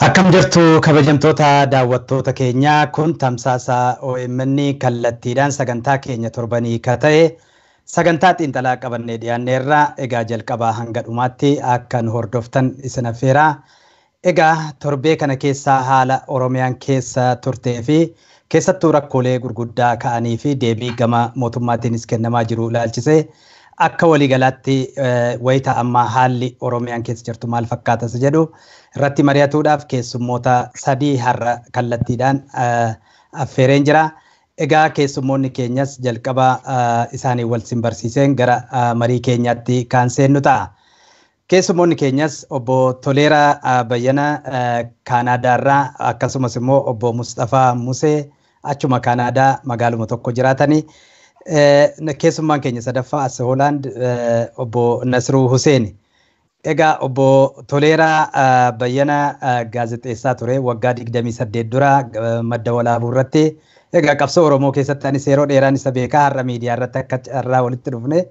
Akkam jirtu kabajamtoota daawwattoota keenyaa, kun tamsaasa OMN kallattiidhaan sagantaa keenya torbanii ka ta'e sagantaa xiinxalaa qabannee dhiyaanneerra. Egaa jalqabaa hanga dhumaatti akka nu hordoftan isin affeeraa. Egaa torbee kana keessaa haala Oromiyaan keessa turtee fi keessattuu rakkoolee gurguddaa ka'anii fi deebii gama mootummaatiinis kennamaa jiru ilaalchisee akka waliigalaatti wayita ammaa haalli Oromiyaan keessa jirtu maal fakkaata isa jedhu irratti mari'atuudhaaf keessummoota sadii har'a kallattiidhaan affeereen jira. Egaa keessummoonni keenyas jalqaba isaanii wal sin barsiiseen gara marii keenyaatti kan seennu ta'a. Keessummoonni keenyas obbo Toleeraa Bayyana Kaanaadaarraa, akkasumas immoo obbo Mustafaa Musee achuma Kaanaadaa magaaluma tokko jiraatanii. Keessummaan keenya sadaffaa as Hoolaand obbo Nasruu Huseen. Egaa obbo Toleeraa Bayyana gaazexeessaa ture waggaa 28 dura Madda Walaabuu irratti. Egaa qabsoo Oromoo keessatti anis yeroo dheeraan isa beekaa, har'a miidiyaa irratti akka carraa walitti dhufne.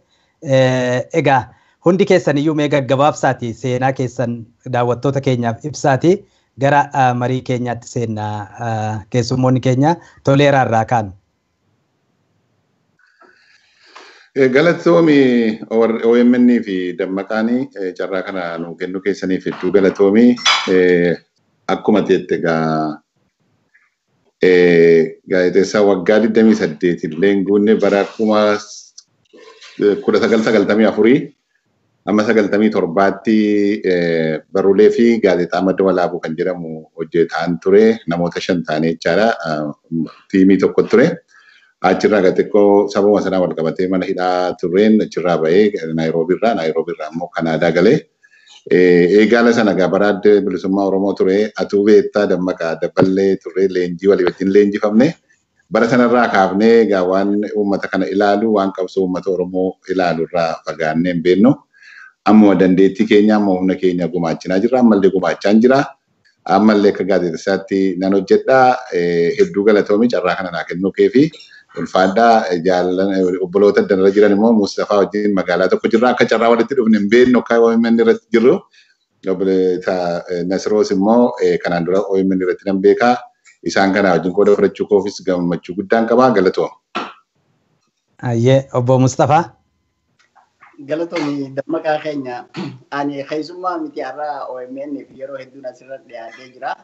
Egaa hundi keessan iyyuu mee gaggabaabsaati seenaa keessan daawwattoota keenyaaf ibsaati gara marii keenyaatti seenna, keessummoonni keenya Toleeraa irraa kaanu. Galatoomi OMN fi Dammaqaanii, carraa kana nuu kennuu keessaniif hedduu galatoomi. Akkuma jette egaa gaazexeessaa waggaa 28 illee hin guunne, bara 1994 amma 97tti barruulee fi gaazexaa Madda Walaabuu kan jedhamu hojjetaan ture, namoota shan taanee jechaadha, tiimii tokko ture. Achirraa gad xiqqoo sababa sanaa wal qabatee mana hidhaa tureen achirraa bahee Naayiroobiirraa immoo Kanaadaa galee. Eegaala sana egaa bara Adda Bilisummaa Oromoo ture, atuu beektaa Dammaqaa, dabballee turre, leenjii walii wajjin leenjifamne. Bara sanarraa kaafnee egaa waan uummata kana ilaalu, waan qabsoo uummata Oromoo ilaalu irraa fagaannee hin beeknu. Ammuma dandeettii keenya, amma humna keenya gumaachinaa jirra, ammallee gumaachaa jira. Ammallee akka gaazexeessaatti nan hojjedha. Hedduu galatoomi carraa kana naa kennuu keefi. Ulfaadhaa. Jaallan obboloota adda jiran immoo Mustafaa wajjin magaalaa tokko jirra. Akka carraa walitti dhufne hin beeknu akka OMN irratti jirru. Nasroos immoo kanaan dura OMN irratti nan beekaa. Isaan kana wajjin qooda fudhachuu koofis gammachuu guddaan qabaa, galatooma. Ayyee, obbo Mustafaa. Galatoomi Dammaqaa keenya, ani keessummaa miti har'a OMN fi yeroo hedduun asirra dhiyaatee jira.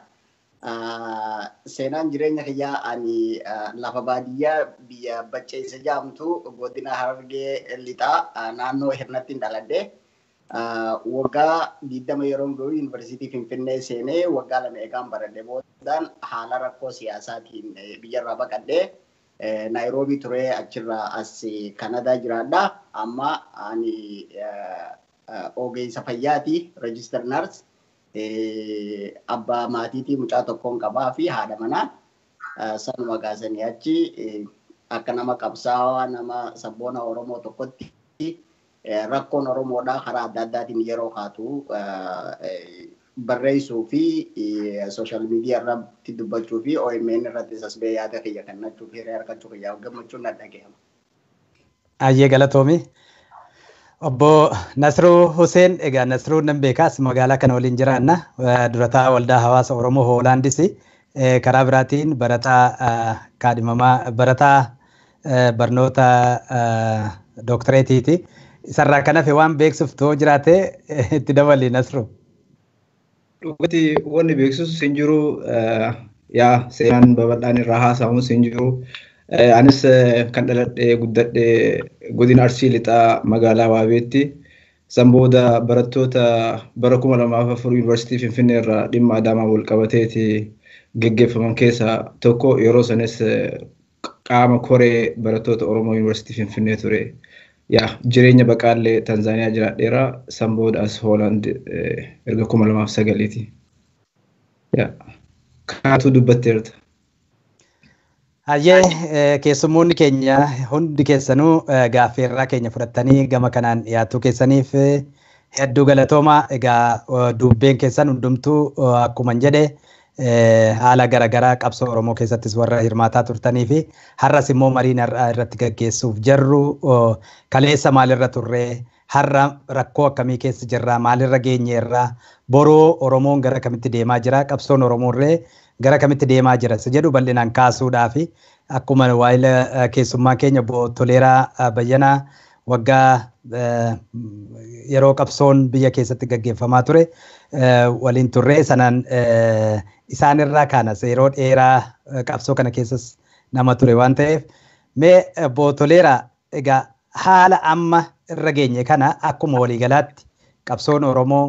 Seenaan jireenya kiyyaa, ani lafa baadiyyaa biyya Bacceessa jedhamtu godina Harargee Lixaa naannoo Hirnatti hin dhaladhe. Waggaa 20 yeroon gahu yuunivarsiitii Finfinnee seenee waggaa 2 eegaan baradhe boodaan haala rakkoo siyaasaatiin biyyarraa baqadhee Naayiroobii ture, achirraa as Kanadaa jiraadha. Amma ani ogeessa fayyaati, register nurse. Abbaa maatiitii, mucaa tokkoon qabaa fi haadha manaa. Sanuma kaasanii achi akka nama qabsaawaa, nama sabboona Oromoo tokkotti rakkoon Oromoodhaa karaa adda addaatiin yeroo kaatu barreessuu fi social media irratti dubbachuu fi OMN irratti sasbee yaada kiyya kennachuu fi hiree argachuu kiyya gammachuun na dhagahama. Ayyee, galatoomi. Obbo Nasruu Huseen, egaa Nasruu nan beekaas, magaalaa kana waliin jiraanna. Durataa Waldaa Hawaasa Oromoo Hoolaandis. Karaa biraatiin barataa kaadhimamaa, barataa barnoota dooktareetiiti. Isarraa kan hafe waan beeksiftu jiraate itti dabali, Nasruu. Dhugatti wanni beeksisu hin jiru, yaa seenaan babal'aan irraa haasa'amus hin jiru. Anis kan dhaladhee guddadhee godina Arsii Lixaa magaalaa Waabeetti. San booda barattoota bara 2004 yuunivarsiitii Finfinnee irraa dhimma Adaamaa wal qabateeti geggeeffaman keessaa tokko, yeroo sanis qaama koree barattoota Oromoo yuunivarsiitii Finfinnee ture. Yaa, jireenya baqaallee Tanzaaniyaa jiraadheera. San booda as Hoolaand erga 2009ti. Yaa, kaatuu dubbatteerta. Hayyee, keessummoonni keenya hundi keessanuu gaaffeerraa keenya fudhattanii gama kanaan dhiyaatuu keessaniif hedduu galatooma. Egaa dubbeen keessan hundumtuu akkuma jedhe haala garaagaraa qabsoo Oromoo keessattis warra hirmaataa turtanii fi har'as immoo mariin har'aa irratti gaggeessuuf jarru kaleessa maalirra turree Har'a rakkoo akkamii keessa jirra? Maalirra geenyeerra? Boroo Oromoon gara kamitti deemaa jira? Qabsoon Oromoorree gara kamitti deemaa jira? Isa jedhu bal'inaan kaasuudhaafi akkuma waa'ila keessummaa keenya obbo Toleeraa Bayyanaa waggaa yeroo qabsoon biyya keessatti gaggeeffamaa ture waliin turre sanaan isaanirraa kaanas yeroo dheeraa qabsoo kana keessas nama ture waan ta'eef mee obbo Toleeraa egaa haala amma irra geenye kana akkuma waliigalaatti qabsoon Oromoo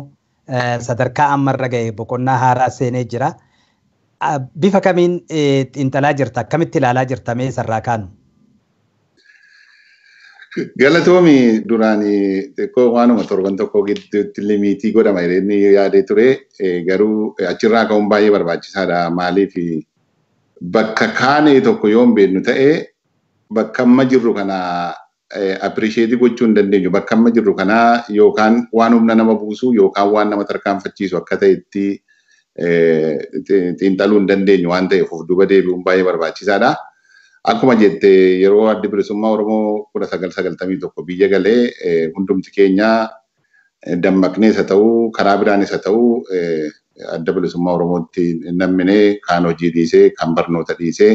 sadarkaa amma irra ga'e boqonnaa haaraa seenee jira. Bifa kamiin xiinxalaa jirta? Akkamitti ilaalaa jirta mee sarraa kaanu? Galatoomi duraan xiqqoo waanuma torban tokko gidduutti limiitii godhama jedhee yaadee ture. Garuu achirraa ka'uun baay'ee barbaachisaadha. Maaliif bakka kaane tokko yoo hin beeknu ta'e bakka amma jirru kana appirisheetii gochuu hin dandeenyu. Bakka amma jirru kana yookaan waan humna nama buusu yookaan waan nama tarkaanfachiisu akka ta'etti xiinxaluu hin dandeenyu waan ta'eef of duuba deebi'uun baay'ee barbaachisaadha. Akkuma jette yeroo addi bilisummaa Oromoo 1991 biyya galee hundumti keenya dammaqnees haa ta'u karaa biraanis haa ta'u adda bilisummaa Oromootti namminee kaan hojii dhiisee kaan barnoota dhiisee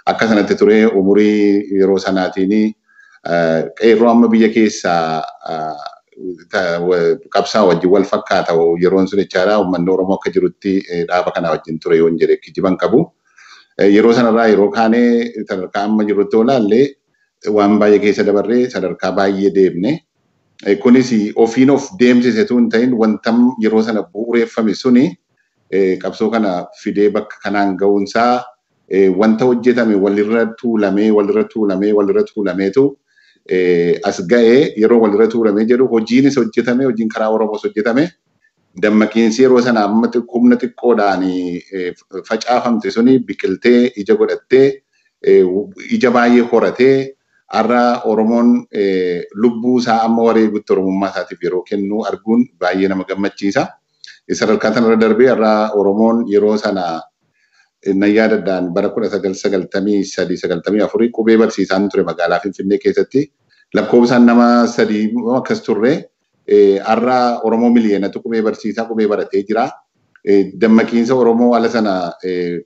akka sanatti ture umurii yeroo sanaatiin qeerroo amma biyya keessaa qabsaa wajjin wal fakkaata yeroon sun jechaadha. Uummanni Oromoo akka jirutti dhaaba kanaa wajjin ture yoon jedhe kijiban qabu. Yeroo sanarraa yeroo kaanee sadarkaa amma jirutti olaallee waan baay'ee keessa dabarree sadarkaa baay'ee deemne. Kunis ofiin of deemsise tu hin ta'in wanta yeroo sana bu'uureeffame suni qabsoo kana fidee bakka kanaan ga'uunsaa wanta hojjetame walirra tuulamee walirra tuulamee walirra tuulameetu as ga'ee yeroo walirra tuulamee jedhu hojiinis hojjetame hojiin karaa Oromoos hojjetame dammaqiinsi yeroo sana amma humna xiqqoodhaan facaafamte suni biqiltee ija godhattee ija baay'ee horatee har'a Oromoon lubbuu isaa amma wareegutti Oromummaa isaatiif yeroo kennu arguun baay'ee nama gammachiisa. Sadarkaa sanarra darbee har'a Oromoon yeroo sana nan yaadadhaan bara 1993-94 qubee barsiisaan ture magaalaa Finfinnee keessatti lakkoofsaan nama sadii akkas turre har'a Oromoo miliyoonatu qubee barsiisaa qubee baratee jira. Dammaqiinsa Oromoo ala sana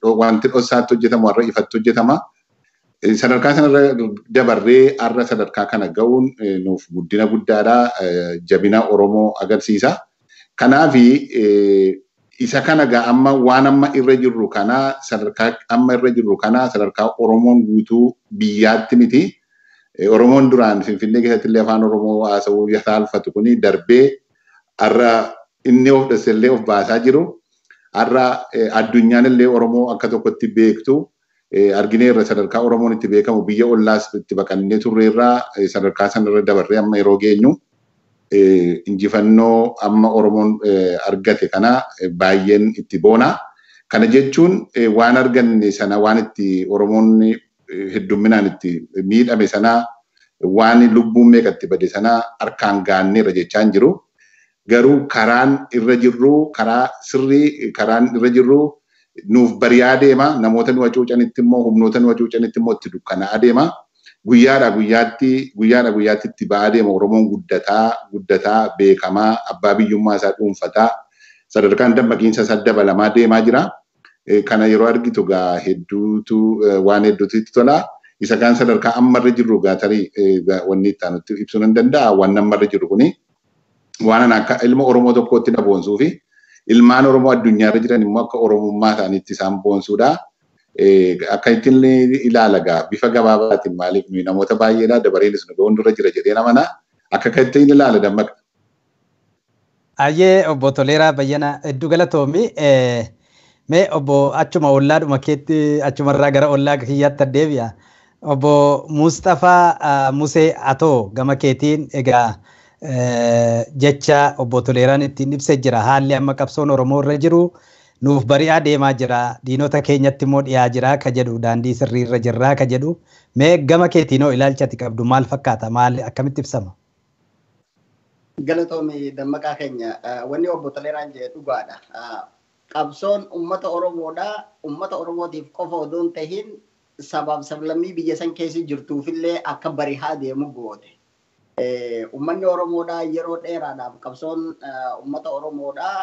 wanti dhoksaatti hojjetamu har'a ifatti hojjetama. Sadarkaa sanarra dabarree har'a sadarkaa kana ga'uun nuuf guddina guddaadha. Jabina Oromoo agarsiisa. Kanaafi isa kana gaa amma waan amma irra jirru kana sadarkaa amma irra jirru kana sadarkaa Oromoon guutuu biyyaatti miti. Oromoon duraan Finfinnee keessatti illee afaan Oromoo haasa'uu saalfatu kuni darbee har'a inni of dhassellee of baasaa jiru. Har'a addunyaan illee Oromoo akka tokkotti beektu argineerra sadarkaa Oromoon itti beekamu biyya ollaas itti baqannee turreerraa sadarkaa sanarra dabarree amma yeroo geenyu injifannoo amma Oromoon argate kana baay'een itti boona. Kana jechuun waan arganne sana waan itti Oromoon heddumminaan itti miidhame sana waan lubbuun meeqatti bade sana harkaan gaanneerra jechaa hin jiru. Garuu karaan irra jirru karaa sirrii karaan irra jirru nuuf bari'aa deema. Namoota nu hacuucanitti immoo humnoota nu hacuucanitti immoo itti dukkanaa deema. Guyyaadhaa guyyaatti itti ba'aa deema. Oromoon guddataa guddataa beekamaa abbaa biyyummaa isaa dhuunfataa sadarkaan dammaqiinsa isaa dabalamaa deemaa jira. Kana yeroo argitu gaa hedduutu waan hedduutu itti tola. Isa kaan sadarkaa ammarra jirru gaa tarii wanni itti aanutti ibsuu nan danda'a. Waan ammarra jiru kuni waan ana akka ilma Oromoo tokkootti na boonsuu fi ilmaan Oromoo addunyaarra jiran immoo akka Oromummaa isaaniitti isaan boonsuudha. Akka ittiin ilaala gaa bifa gabaabaatiin maaliif nuyi namoota baay'eedha dabareenis nu ga'uun dura jira jedhee namana akka ittiin ilaala dammaqa. Ayyee obbo Toleeraa Bayyanaa hedduu galatoomi. Mee obbo achuma ollaadhuma keetti achumarraa gara ollaa kiyyaatti deebi'a. Obbo Mustafaa Musee Atoo gama keetiin egaa jecha obbo Toleeraan ittiin ibsee jira. Haalli amma qabsoon Oromoo irra jiru nuuf bari'aa deemaa jira. Diinota keenyatti immoo dhiyaa jira ka jedhu daandii sirrii irra jirraa ka jedhu. Mee gama keetiinoo ilaalcha ati qabdu maal fakkaata? Maal akkamitti ibsama? Galatoomi dammaqaa keenya wanni obbo Toleeraan jedhe dhugaadha. Qabsoon uummata Oromoodha. Uummata Oromootiif qofa odoo hin tahin sabaaf sablammii biyya san keessa jirtuufillee akka bari'aa deemu goote. Uummanni Oromoodhaa yeroo dheeraadhaaf qabsoon uummata Oromoodhaa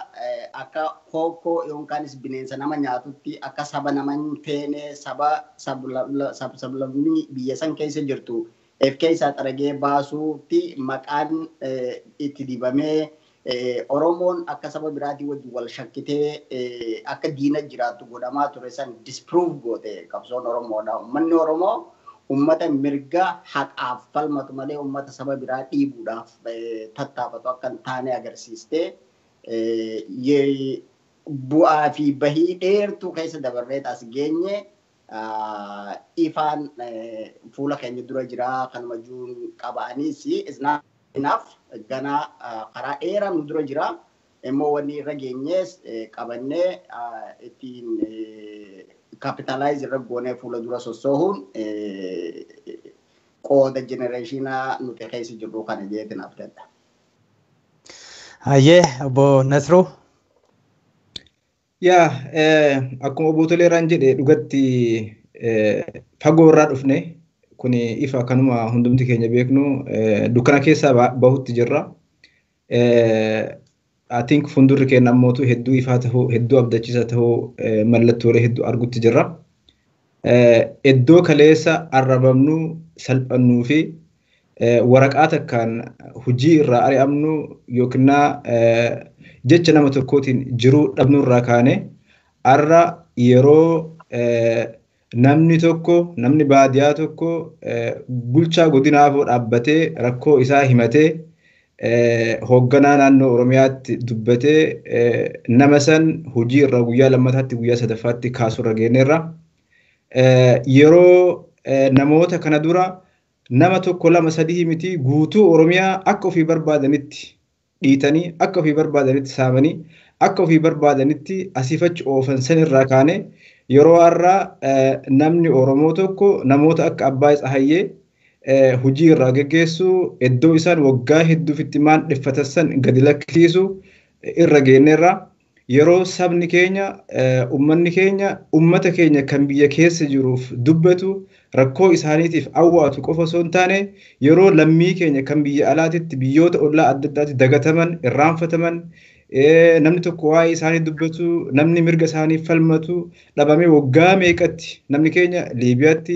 akka kookkoo yookaanis bineensa nama nyaatutti akka saba nama hin feene saba sablammii biyya san keessa jirtu of keessaa xaragee baasuutti maqaan itti dibamee Oromoon akka saba biraatii wajjin wal shakkitee akka diina jiraattu godhamaa ture san disprove goote qabsoon Oromoodha. Uummanni Oromoo uummata mirga haqaaf falmatu malee uummata saba biraa dhiibuudhaaf tattaafatu akka hin taane agarsiistee bu'aa fi bahii dheertuu keessa dabarree as geenye ifaan fuula keenya dura jira kanuma jiruun qabaanis is not enough ganaa karaa dheeraa nu dura jira. Immoo wanni irra geenyees qabannee ittiin capitalize irra goonee fuula dura sossoohuun qooda genereeshinaa nuti keessa jirru kana jeetiin abdadha. Hayyee obbo Nasruu. Yaa, akkuma obbo Toleeraan jedhe dhugatti fagoo irraa dhufne kun ifa kanuma hundumti keenya beeknu dukkana keessaa bahutti jirra. I think fuuldurri keenya ammootu hedduu ifaa tahuu, hedduu abdachiisa tahuu mallattoolee hedduu argutti jirra. Iddoo kaleessa arrabamnu, salphannuu fi waraqaa takkaan hojii irraa ari'amnu yookiin jecha nama tokkootiin jiruu dhabnu irraa kaane har'a yeroo namni tokko, namni baadiyaa tokko bulchaa godinaafoo dhaabbatee rakkoo isaa himatee hoogganaa naannoo Oromiyaatti dubbatee nama san hojii irraa guyyaa lammataatti guyyaa sadaffaatti kaasuu irra geenyeerra. Yeroo namoota kana dura nama tokko lama sadii miti guutuu Oromiyaa akka ofii barbaadanitti dhiitanii, akka ofii barbaadanitti saamanii, akka ofii barbaadanitti asiifachi oofan san irraa kaane yeroo har'aa namni Oromoo tokko namoota akka Abbaa Tsahayyee hojii irraa geggeessu, iddoo isaan waggaa hedduuf itti maandheffatan san gadi lakkisiisu irra geenyeerra. Yeroo sabni keenya, uummanni keenya, uummata keenya kan biyya keessa jiruuf dubbatu, rakkoo isaaniitiif awwaatu qofa osoo hin taane yeroo lammii keenya kan biyya alaatitti biyyoota ollaa adda addaatti dagataman, irraanfataman, namni tokko waa'ee isaanii dubbatu, namni mirga isaanii falmatu dhabamee waggaa meeqatti namni keenya Liibiyaatti,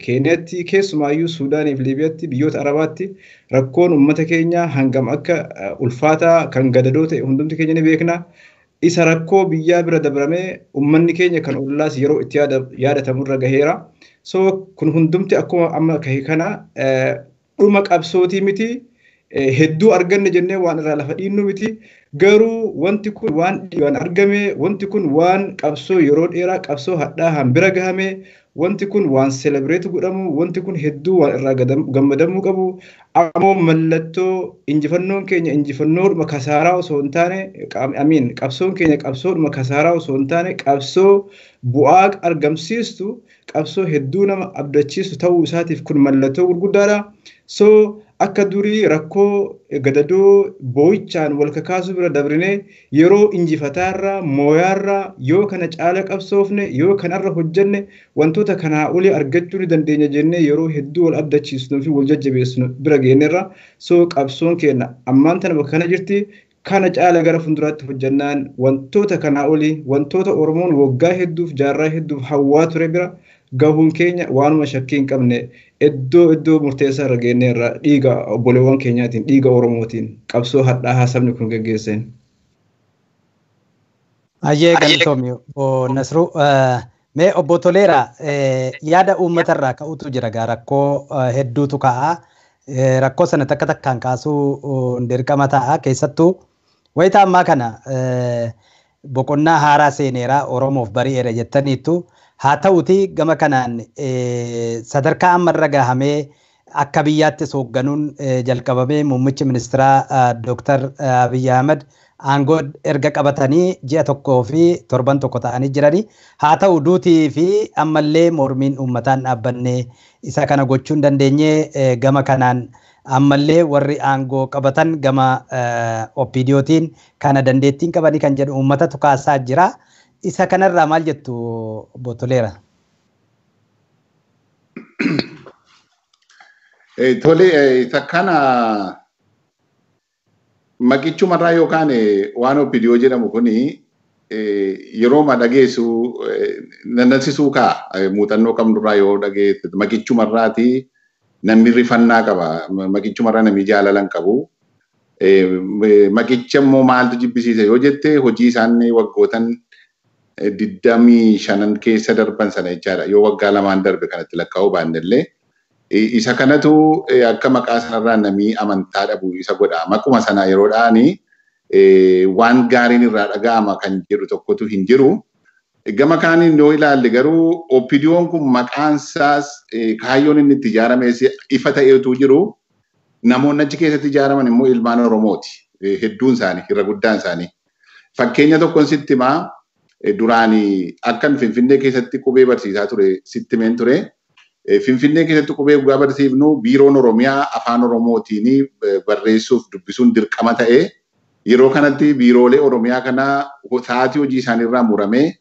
Keeniyaatti, keessumaayyuu Suudaaniif Liibiyaatti, biyyoota Arabaatti rakkoon uummata keenya hangam akka ulfaataa kan gadadoo ta'e hundumti keenya ni beekna. Isa rakkoo biyyaa bira dabramee uummanni keenya kan ollaas yeroo itti yaadatamurra gaheera. So kun hundumti akkuma amma kahe kana dhuma qabsootii miti, hedduu arganne jennee waan irraa lafa dhiinnu miti. Garuu wanti kun waan dhiibaan argame, wanti kun waan qabsoo yeroo dheeraa qabsoo hadhaa'aan bira gahame, wanti kun waan selebireet godhamu, wanti kun hedduu waan irraa gammadamuu qabu. Ammoo mallattoo injifannoon keenya injifannoodhuma kasaaraa osoo hin taane, amiin qabsoon keenya qabsoodhuma kasaaraa osoo hin taane qabsoo bu'aa argamsiistu, qabsoo hedduu nama abdachiistu ta'uu isaatiif kun mallattoo gurguddaadha. So akka durii rakkoo gadadoo boo'ichaan wal kakaasuu bira dabrinee yeroo injifataarra, mooyaarra yoo kana caala qabsoofne, yoo kanarra hojjenne wantoota kanaa olii argachuu ni dandeenya jennee yeroo hedduu wal abdachiisnuu fi wal jajjabeessinu bira geenyeerra. So qabsoon keenya ammaan tana bakka kana jirti. Kana caala gara fuulduraatti hojjennaan wantoota kanaa olii, wantoota Oromoon waggaa hedduuf jaarraa hedduuf hawwaa ture bira gahuun keenya waanuma shakkii hin qabne iddoo murteessaa irra geenyeerra dhiiga obboleewwan keenyaatiin, dhiiga Oromootiin qabsoo hadhaa'aa sabni kun geggeesseen. Hayyee galatoomi obbo Nasruu. Mee obbo Toleeraa, yaada uummatarraa ka'utu jira gaa rakkoo hedduutu ka'a. Rakkoo sana takka takkaan kaasuu dirqama ta'a. Keessattuu wayita ammaa kana boqonnaa haaraa seeneera Oromoof bari'eera jettaniittu. Haa ta'uti gama kanaan sadarkaa ammarra gahamee akka biyyaattis hoogganuun jalqabamee muummichi ministeeraa Dooktar Abiyyi Ahmed aangoo erga qabatanii ji'a 1 fi torban 1 ta'anii jiranii. Haa ta'u duutii fi ammallee mormiin uummataan dhaabbanne isa kana gochuu hin dandeenye gama kanaan ammallee warri aangoo qabatan gama OPDOtiin kana dandeettiin qabanii kan jedhu uummatatu kaasaa jira. Isa kanarraa maal jettu obbo Toleeraa? Tole, isa kana maqichumarraa yookaan waan OPDO jedhamu kuni yeroo ma dhageessu nannasisuu kaa muuxannoo qabnurraa yoo dhageesse maqichumarraati namni rifannaa qaba. Maqichumarraa namni jaalala hin qabu. Maqicha immoo maaltu jibbisiise yoo jette hojii isaan waggootan 25 keessa darban sana jechaadha. Yoo waggaa 2 darbe kanatti lakkaa'uu baanne illee isa kanatu akka maqaa sanarraa namni amantaa dhabu isa godha. Maquma sana yeroo dha'anii waan gaariin irraa dhaga'ama kan jedhu tokkotu hin jiru. Gama kaaniin yoo ilaalle garuu OPDO'n kun maqaan isaas kaayyoon inni itti ijaarames ifa ta'eetu jiru. Namoonni achi keessatti ijaaraman immoo ilmaan Oromooti. Hedduun isaanii, irra guddaan isaanii. Fakkeenya tokkoon sitti himaa duraan akkan Finfinnee keessatti qubee barsiisaa ture sitti himeen ture. Finfinnee keessatti qubee dhugaa barsiifnu biiroon Oromiyaa afaan Oromootiin barreessuuf dubbisuun dirqama ta'e yeroo kanatti biiroolee Oromiyaa kana sa'aatii hojii isaaniirraa muramee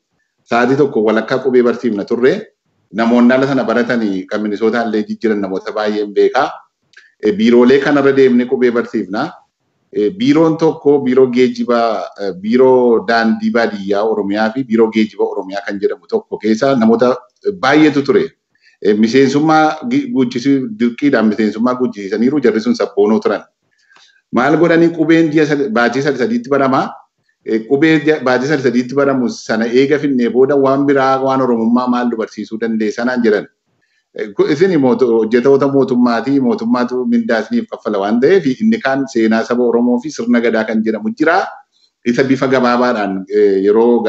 sa'aatii tokko walakkaa qubee barsiifna turre. Namoonni ala sana baratanii kan Minisootaa illee jijjiiran namoota baay'een beekaa. Biiroolee kanarra deemnee qubee barsiifna. Biiroon tokko biiroo geejjibaa, biiroo daandii baadiyyaa Oromiyaa fi biiroo geejjiba Oromiyaa kan jedhamu tokko keessa namoota baay'eetu ture. Miseensummaa guuchisuu dirqiidhaan miseensummaa guuchisiisaniiru jarri sun sabboonoo turan. Maal godhanii qubeen ji'a baatii 3-3tti baramaa. Qubee baatii 3-3tti baramu sana eega finnee booda waan biraa waan Oromummaa maal nu barsiisuu dandeessanaan jedhan. Isin hojjettoota mootummaatii mootummaatu mindaa isiniif kaffala waan ta'eef inni kaan seenaa saba Oromoo fi sirna gadaa kan jedhamu jira. Isa bifa gabaabaadhaan yeroo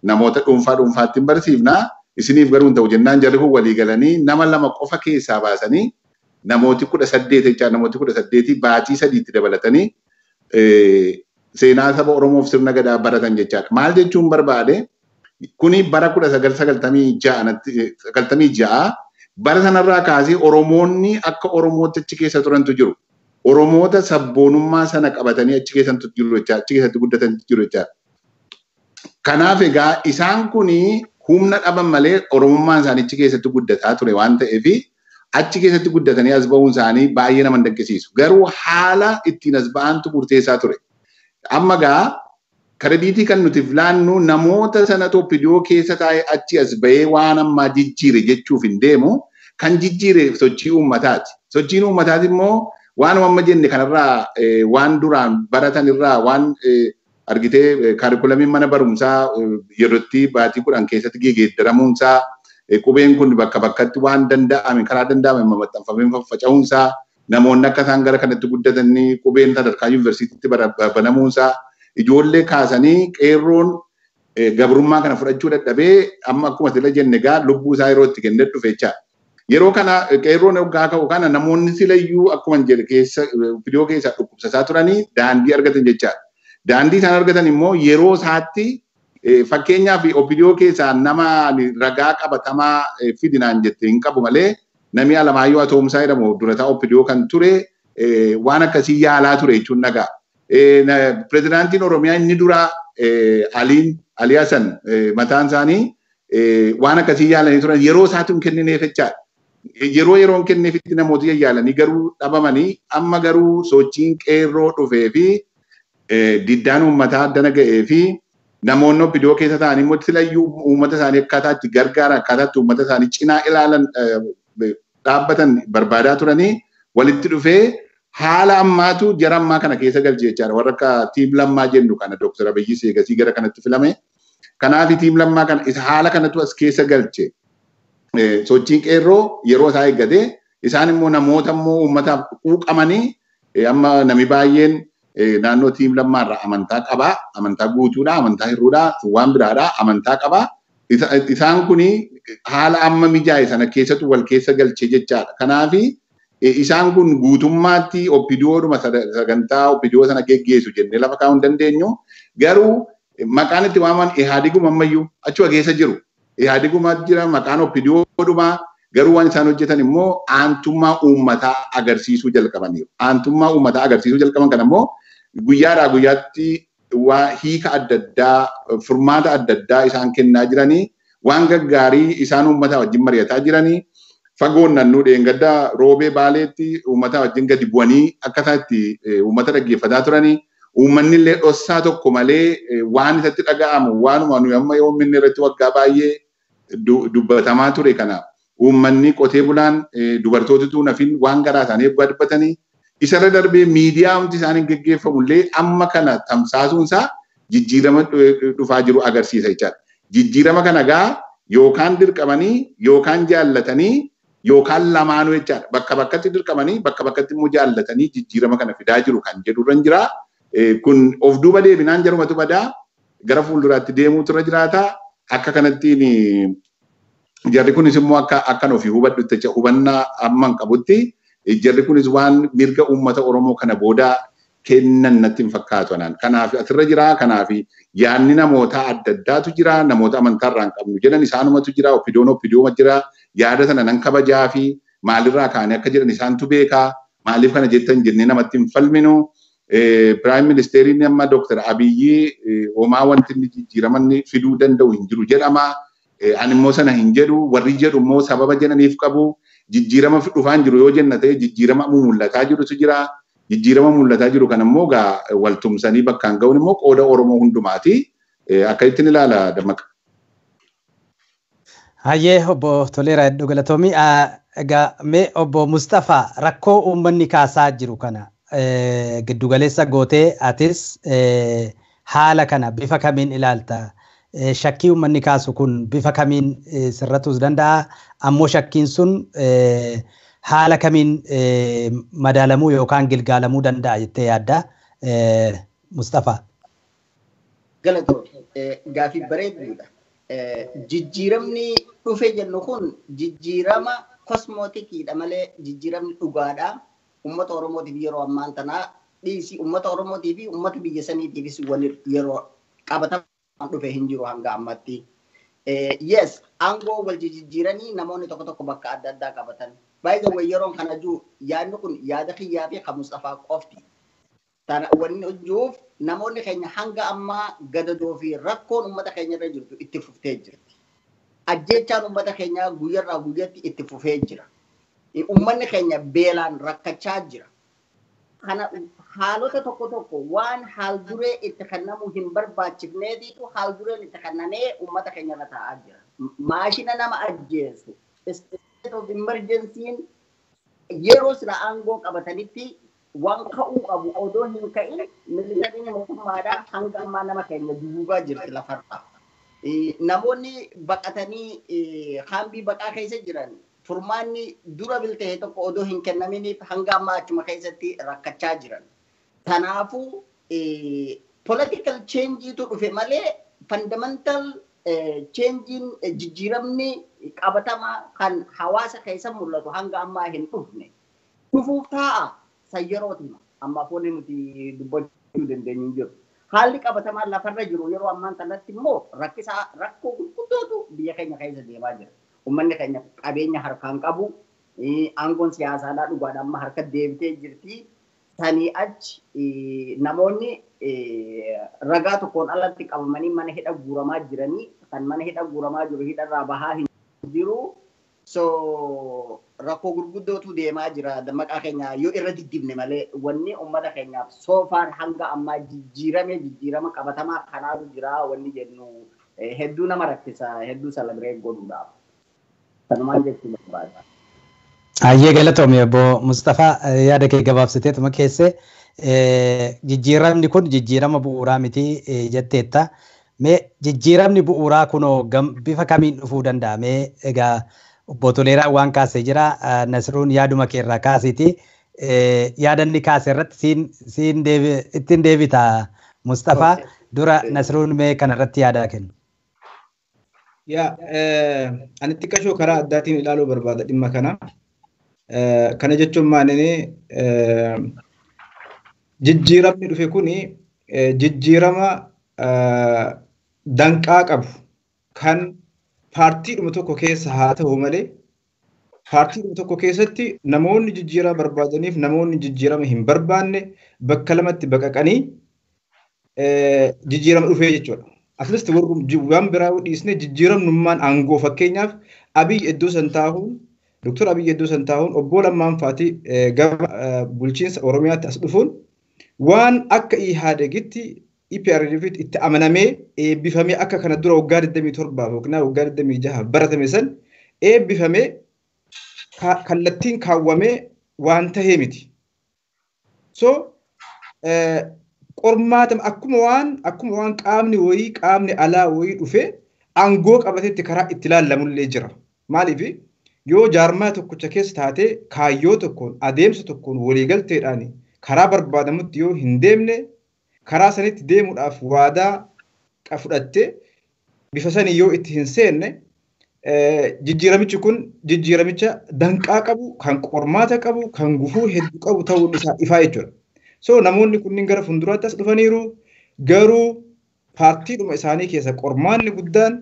namoota dhuunfaa dhuunfaatti hin barsiifna. Isiniif garuu hin ta'u jennaan jarri kun walii galanii nama 2 qofa keessaa baasanii namooti 18 jechaa namooti 18 baatii 3tti dabalatanii seenaa saba Oromoof sirna gadaa baratan jechaadha. Maal jechuun barbaade kuni bara 1996 bara sanarraa kaasee Oromoonni akka Oromootti achi keessa turantu jiru. Oromoota sabboonummaa sana qabatanii achi keessatti jiru jecha achi keessatti guddatan jiru jechaadha. Kanaaf egaa isaan kuni humna dhaban malee Oromummaan isaanii achi keessatti guddataa ture waan ta'eef achi keessatti guddatanii as ba'uun isaanii baay'ee nama dinqisiisu. Garuu haala ittiin as ba'antu murteessaa ture. Amma egaa krediitii kan nuti filaannu namoota sana OPDO keessa taa'ee achi as ba'ee waan ammaa jijjiire jechuuf hin deemu kan jijjiire sochii uummataati. Sochiin uummataati immoo waan amma jenne kanarraa waan duraan baratan irraa waan argitee kaarikulamiin mana barumsaa yerootti baatii 10 keessatti geeddaramuunsaa qubeen kun bakka bakkatti waan danda'ame karaa danda'ame maxxanfamee faffaca'uunsaa namoonni akka isaan gara kanatti guddatanii qubeen sadarkaa yuunivarsiitiitti banamuunsaa ijoollee kaasanii qeerroon gabrummaa kana fudhachuu dadhabee amma akkuma sila jenne egaa lubbuu isaa yeroo itti kennee dhufe jechaadha. Yeroo kana qeerroon hoggaa ka'u kana namoonni silayyuu akkuma jedhe keessa OPDO keessaa dhukkubsataa turanii daandii argatan jechaadha. Daandii isaan argatan immoo yeroo isaatti fakkeenyaaf OPDO keessaa nama ragaa qabatamaa fidinaan jette hin qabu malee namni Alamaayyoo Atoomsaa jedhamu durataa OPDO kan ture waan akkasii yaalaa ture jechuun nagaa. Pirezidaantiin Oromiyaa inni dura Alii Hasan mataan isaanii waan akkasii yaalanii turan yeroo isaatu hin kennineef jechaadha. Yeroo yeroon kenneefitti namoota yaalanii garuu dhabamanii amma garuu sochiin qeerroo dhufee fi diddaan uummataa addana ga'ee fi namoonni OPDO keessa ta'anii immoo silayyuu uummata isaanii akkaataa itti gargaaran akkaataa itti uummata isaanii cinaa ilaalan dhaabbatan barbaadaa turanii walitti dhufee haala ammaatu jara ammaa kana keessa galche jechaadha. Warra akka tiim lammaa jennu kana Dooktar Abiyyi Seegasii gara kanatti filame. Kanaaf tiim lammaa kana isa haala kanatu as keessa galche. Sochiin qeerroo yeroo isaa eeggate isaan immoo namoota immoo uummataaf quuqamanii amma nami baay'een naannoo tiim lammaarraa amantaa qabaa, amantaa guutuudha, amantaa hir'uudha, waan biraadha, amantaa qabaa. Isaan kuni haala amma mijaa'e sana keessattu wal keessa galche jechaadha. Kanaaf isaan kun guutummaatti OPDOdhuma sagantaa OPDO sana geggeessu jennee lafa kaa'uu hin dandeenyu. Garuu maqaan itti waamaman Ihaadiguma ammayyuu achuma keessa jiru. Ihaadiguma jira maqaan OPDOdhuma garuu waan isaan hojjetan immoo aantummaa uummataa agarsiisuu jalqabaniiru. Aantummaa uummataa agarsiisuu jalqaban kana immoo guyyaadhaa guyyaatti waa hiika adda addaa furmaata adda addaa isaan kennaa jiranii waan gaggaarii isaan uummataa wajjin mari'ataa jiranii Fagoon nannuu dheengaddaa Roobee Baaleetti uummata wajjin gadi bu'anii akka itti uummata dhaggeeffataa turanii uummanni illee dhossaa tokko malee waan isatti dhaga'amu waanuma nuyi amma yoomminni irratti waggaa baay'ee dubbatamaa ture kana uummanni qotee bulaan dubartootatu nafin waan garaa isaanii eebbaa dubbatanii isarra darbee miidiyaa wanti isaaniin geggeeffamu illee amma kana tamsaasuun isaa jijjiirama dhufaa jiru agarsiisa jechaadha. Jijjiirama kana gaa yookaan dirqamanii yookaan jaallatanii yookaan lamaanuu jechaadha. Bakka bakkatti dirqamanii bakka bakkatti immoo jaallatanii jijjiirama kana fidaa jiru kan jedhu irra jira. Kun of duuba deebinaan jarumatu badaa gara fuulduraatti deemuutu irra jiraata. Akka kanattiin jarri kunis immoo akka akkan ofii hubadhutti jecha hubannaa amma hin qabutti jarri kunis waan mirga uummata Oromoo kana booda kennan natti hin fakkaatu anaan. Kanaaf asirra jira. Kanaaf yaadni namoota adda addaatu jira. Namoota amantaarraa hin qabnu jedhan isaanumatu jira. Oppidoon oppidooma jira. Yaada sana nan kabajaa fi maalirraa kaanii akka jedhan isaantu beekaa. Maaliif kana jettan jennee namatti hin falminu. Piraayim Ministeeriin amma Dooktar Abiyyi homaa wanti inni jijjiiramanni fiduu danda'u hin jiru jedhama. Ani immoo sana hin jedhu. Warri jedhu immoo sababa jedhaniif qabu. Jijjiirama dhufaan jiru yoo jenna ta'e jijjiirama mul'ataa jirutu jira. Jijjiirama mul'ataa jiru kan immoo gaa waltumsanii bakkaan ga'uun immoo qooda Oromoo hundumaati. Akka ittiin ilaala Dammaqa. Hayyee obbo Toleeraa hedduu galatoomii. Egaa mee obbo Mustafaa rakkoo uummanni kaasaa jiru kana giddugaleessa gootee atis haala kana bifa kamiin ilaalta? Shakkii uummanni kaasu kun bifa kamiin sirratuus danda'a? Ammoo shakkiin sun haala kamiin madaalamuu yookaan gilgaalamuu danda'a jettee yaadda? Mustafaa. Galatoo gaafii bareeduudha. Jijjiiramni dhufe jennu kun jijjiirama kosmootikiidha malee jijjiiramni dhugaadha. Uummata Oromootiif yeroo ammaan tanaa dhiisii uummata Oromootii fi uummata biyya saniitiifis wal yeroo qabatamaan dhufe hin jiru hanga ammatti. Yes, aangoo wal jijjiiranii namoonni tokko tokko bakka adda addaa qabatan. By the way, yeroon kana jiru yaadni kun yaada kiyyaa fi kan Mustafaa qofti. Tana wanni hojjuuf namoonni keenya hanga ammaa gadadoo fi rakkoon uummata keenya irra jirtu itti fuftee jirti. Ajjeechaan uummata keenyaa guyyarraa guyyatti itti fufee jira. Uummanni keenya beelaan rakkachaa jira. Kana haalota tokko tokko waan haal duree itti kennamuu hin barbaachifneetitu haal dureen itti kennamee uummata keenya irra taa'aa jira. Maashina nama ajjeesu, state of emergency yeroo sila aangoo qabatanitti waan ka'uu qabu odoo hin ka'in militariin mootummaadhaa hanga ammaa nama keenya duugaa jirti lafarraa. Namoonni baqatanii kaambii baqaa keessa jiran furmaanni dura biltee tokko odoo hin kennaminiif hanga ammaa achuma keessatti rakkachaa jiran. Kanaafuu political changeetu dhufe malee fundamental changein jijjiiramni qabatamaa kan hawaasa keessa mul'atu hanga ammaa hin dhufne. Dhufuuf taa'a san yerootima ammaaf wanni nuti dubbachuu dandeenyu hin jiru. Haalli qabatamaan lafarra jiru yeroo ammaan kanatti immoo rakkisaa rakkoo gurguddootu biyya keenya keessa deemaa jira. Uummanni keenya qabeenya harkaan qabu, aangoon siyaasaadhaa dhugaadhaan amma harka deebitee jirti. Sanii achi namoonni ragaa tokkoon alatti qabamanii mana hidha guuramaa jiranii kan mana hidha guuramaa jiru hidharraa bahaa hin jiru. So rakkoo gurguddootu deemaa jira. Dammaqaa keenya yoo irra diddibne malee wanni uummata keenyaaf soofaan hanga ammaa jijjiirame jijjiirama qabatamaa kanaatu jira wanni jennu hedduu nama rakkisa hedduu celebrate godhuudhaaf. Kanumaan jechuu barbaada. Hayyee galatoome obbo Mustafaa yaada kee gabaabsiteetuma keesse jijjiiramni kun jijjiirama bu'uuraa miti jetteetta. Mee jijjiiramni bu'uuraa kunoo bifa kamiin dhufuu danda'a? Mee egaa obbo Toleeraa waan kaasee jira. Nasruun yaaduma kee irraa kaasiiti. Yaadanni kaase irratti siin ittiin deebita Mustafaa. Dura Nasruun mee kanarratti yaada kennu. Yaa ani xiqqashoo karaa addaatiin ilaaluu barbaada dhimma kana. Kana jechuun maalini jijjiiramni dhufe kuni jijjiirama danqaa qabu kan paartiidhuma tokko keessa haa ta'u malee paartiidhuma tokko keessatti namoonni jijjiirama barbaadaniif namoonni jijjiirama hin barbaanne bakka lamatti baqaqanii jijjiirama dhufee jechuudha. At least waan biraa dhiisnee jijjiiramnummaan aangoo fakkeenyaaf Abiy iddoo san taa'uun Dr. Abiyyi iddoo san taa'uun obbo Lammaan fa'aati gama bulchiinsa Oromiyaatti as dhufuun waan akka Ihaadegitti EPRDF itti amanamee eebbifamee akka kana dura waggaa 27 yookiin waggaa 26 baratame san eebbifamee kallattiin kaawwamee waan tahee miti. So qormaata akkuma waan qaamni wayii qaamni alaa wayii dhufee aangoo qabatetti karaa itti ilaallamullee jira. Maaliif yoo jaarmaa tokkicha keessa taatee kaayyoo tokkoon adeemsa tokkoon waliigalteedhaan karaa barbaadamutti yoo hin deemne karaa sanitti deemuudhaaf waadaa fudhattee bifa sanii yoo itti hin seenne jijjiiramichi kun jijjiiramicha danqaa qabu kan qormaata qabu kan gufuu hedduu qabu ta'uun isaa ifaa jechuudha. So namoonni kunniin gara fuulduraatti as dhufaniiru garuu paartiidhuma isaanii keessa qormaanni guddaan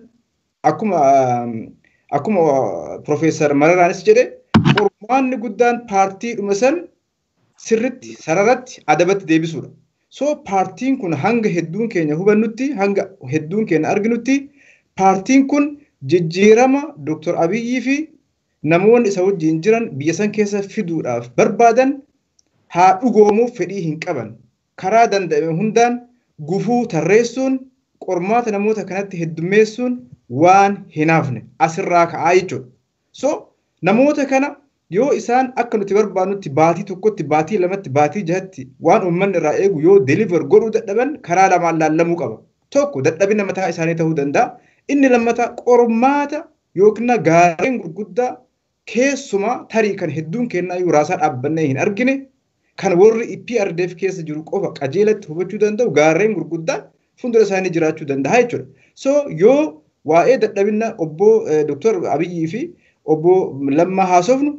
akkuma Profeesar Mararaanis jedhe qormaanni guddaan paartiidhuma san sirritti sararatti adabatti deebisuudha. So paartiin kun hanga hedduun keenya hubannutti hanga hedduun keenya arginutti paartiin kun jijjiirama Dr. Abiyyii fi namoonni isa wajjin jiran biyya san keessa fiduudhaaf barbaadan haa dhugoomuuf fedhii hin qaban. Karaa danda'ame hundaan gufuu tarreessuun qormaata namoota kanatti heddummeessuun waan hin hafne asirraa ka'aa jechuudha. So namoota kana yoo isaan akka nuti barbaadnutti baatii tokkotti baatii lamatti baatii jahatti waan uummanni irraa eegu yoo deliver godhuu dadhaban karaa lamaan laallamuu qaba. Tokko dadhabina mataa isaanii ta'uu danda'a. Inni lammataa qormaata yookiin gaarreen gurguddaa keessumaa tarii kan hedduun kennaa raasaa dhaabbannee hin argine kan warri EPRDF keessa jiru qofa qajeelatti hubachuu danda'u gaarreen gurguddaan fuuldura isaanii jiraachuu danda'a jechuudha. So yoo waa'ee dadhabina obbo Dr. Abiyyii fi obbo Lammaa haasofnu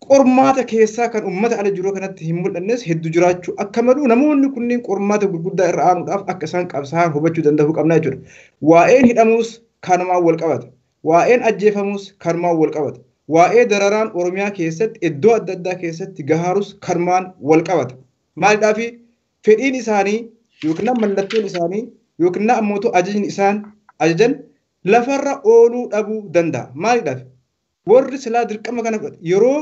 qormaata keessaa kan uummata ala jiru kanatti hin mul'annes hedduu jiraachuu akka malu namoonni kunniin qormaata gurguddaa irra aanuudhaaf akka isaan qabsaa'an hubachuu danda'uu qabna jechuudha. Waa'een hidhamuus kanumaan wal qabata. Waa'een ajjeefamuus kanumaan wal qabata. Waa'ee dararaan Oromiyaa keessatti iddoo adda addaa keessatti gahaarus kanumaan wal qabata. Maalidhaaf fedhiin isaanii yookiin mallattoon isaanii yookiin ammoo ajajni isaan ajajan lafarra ooluu dhabuu danda'a. Maalidhaaf warri silaa dirqama kana yeroo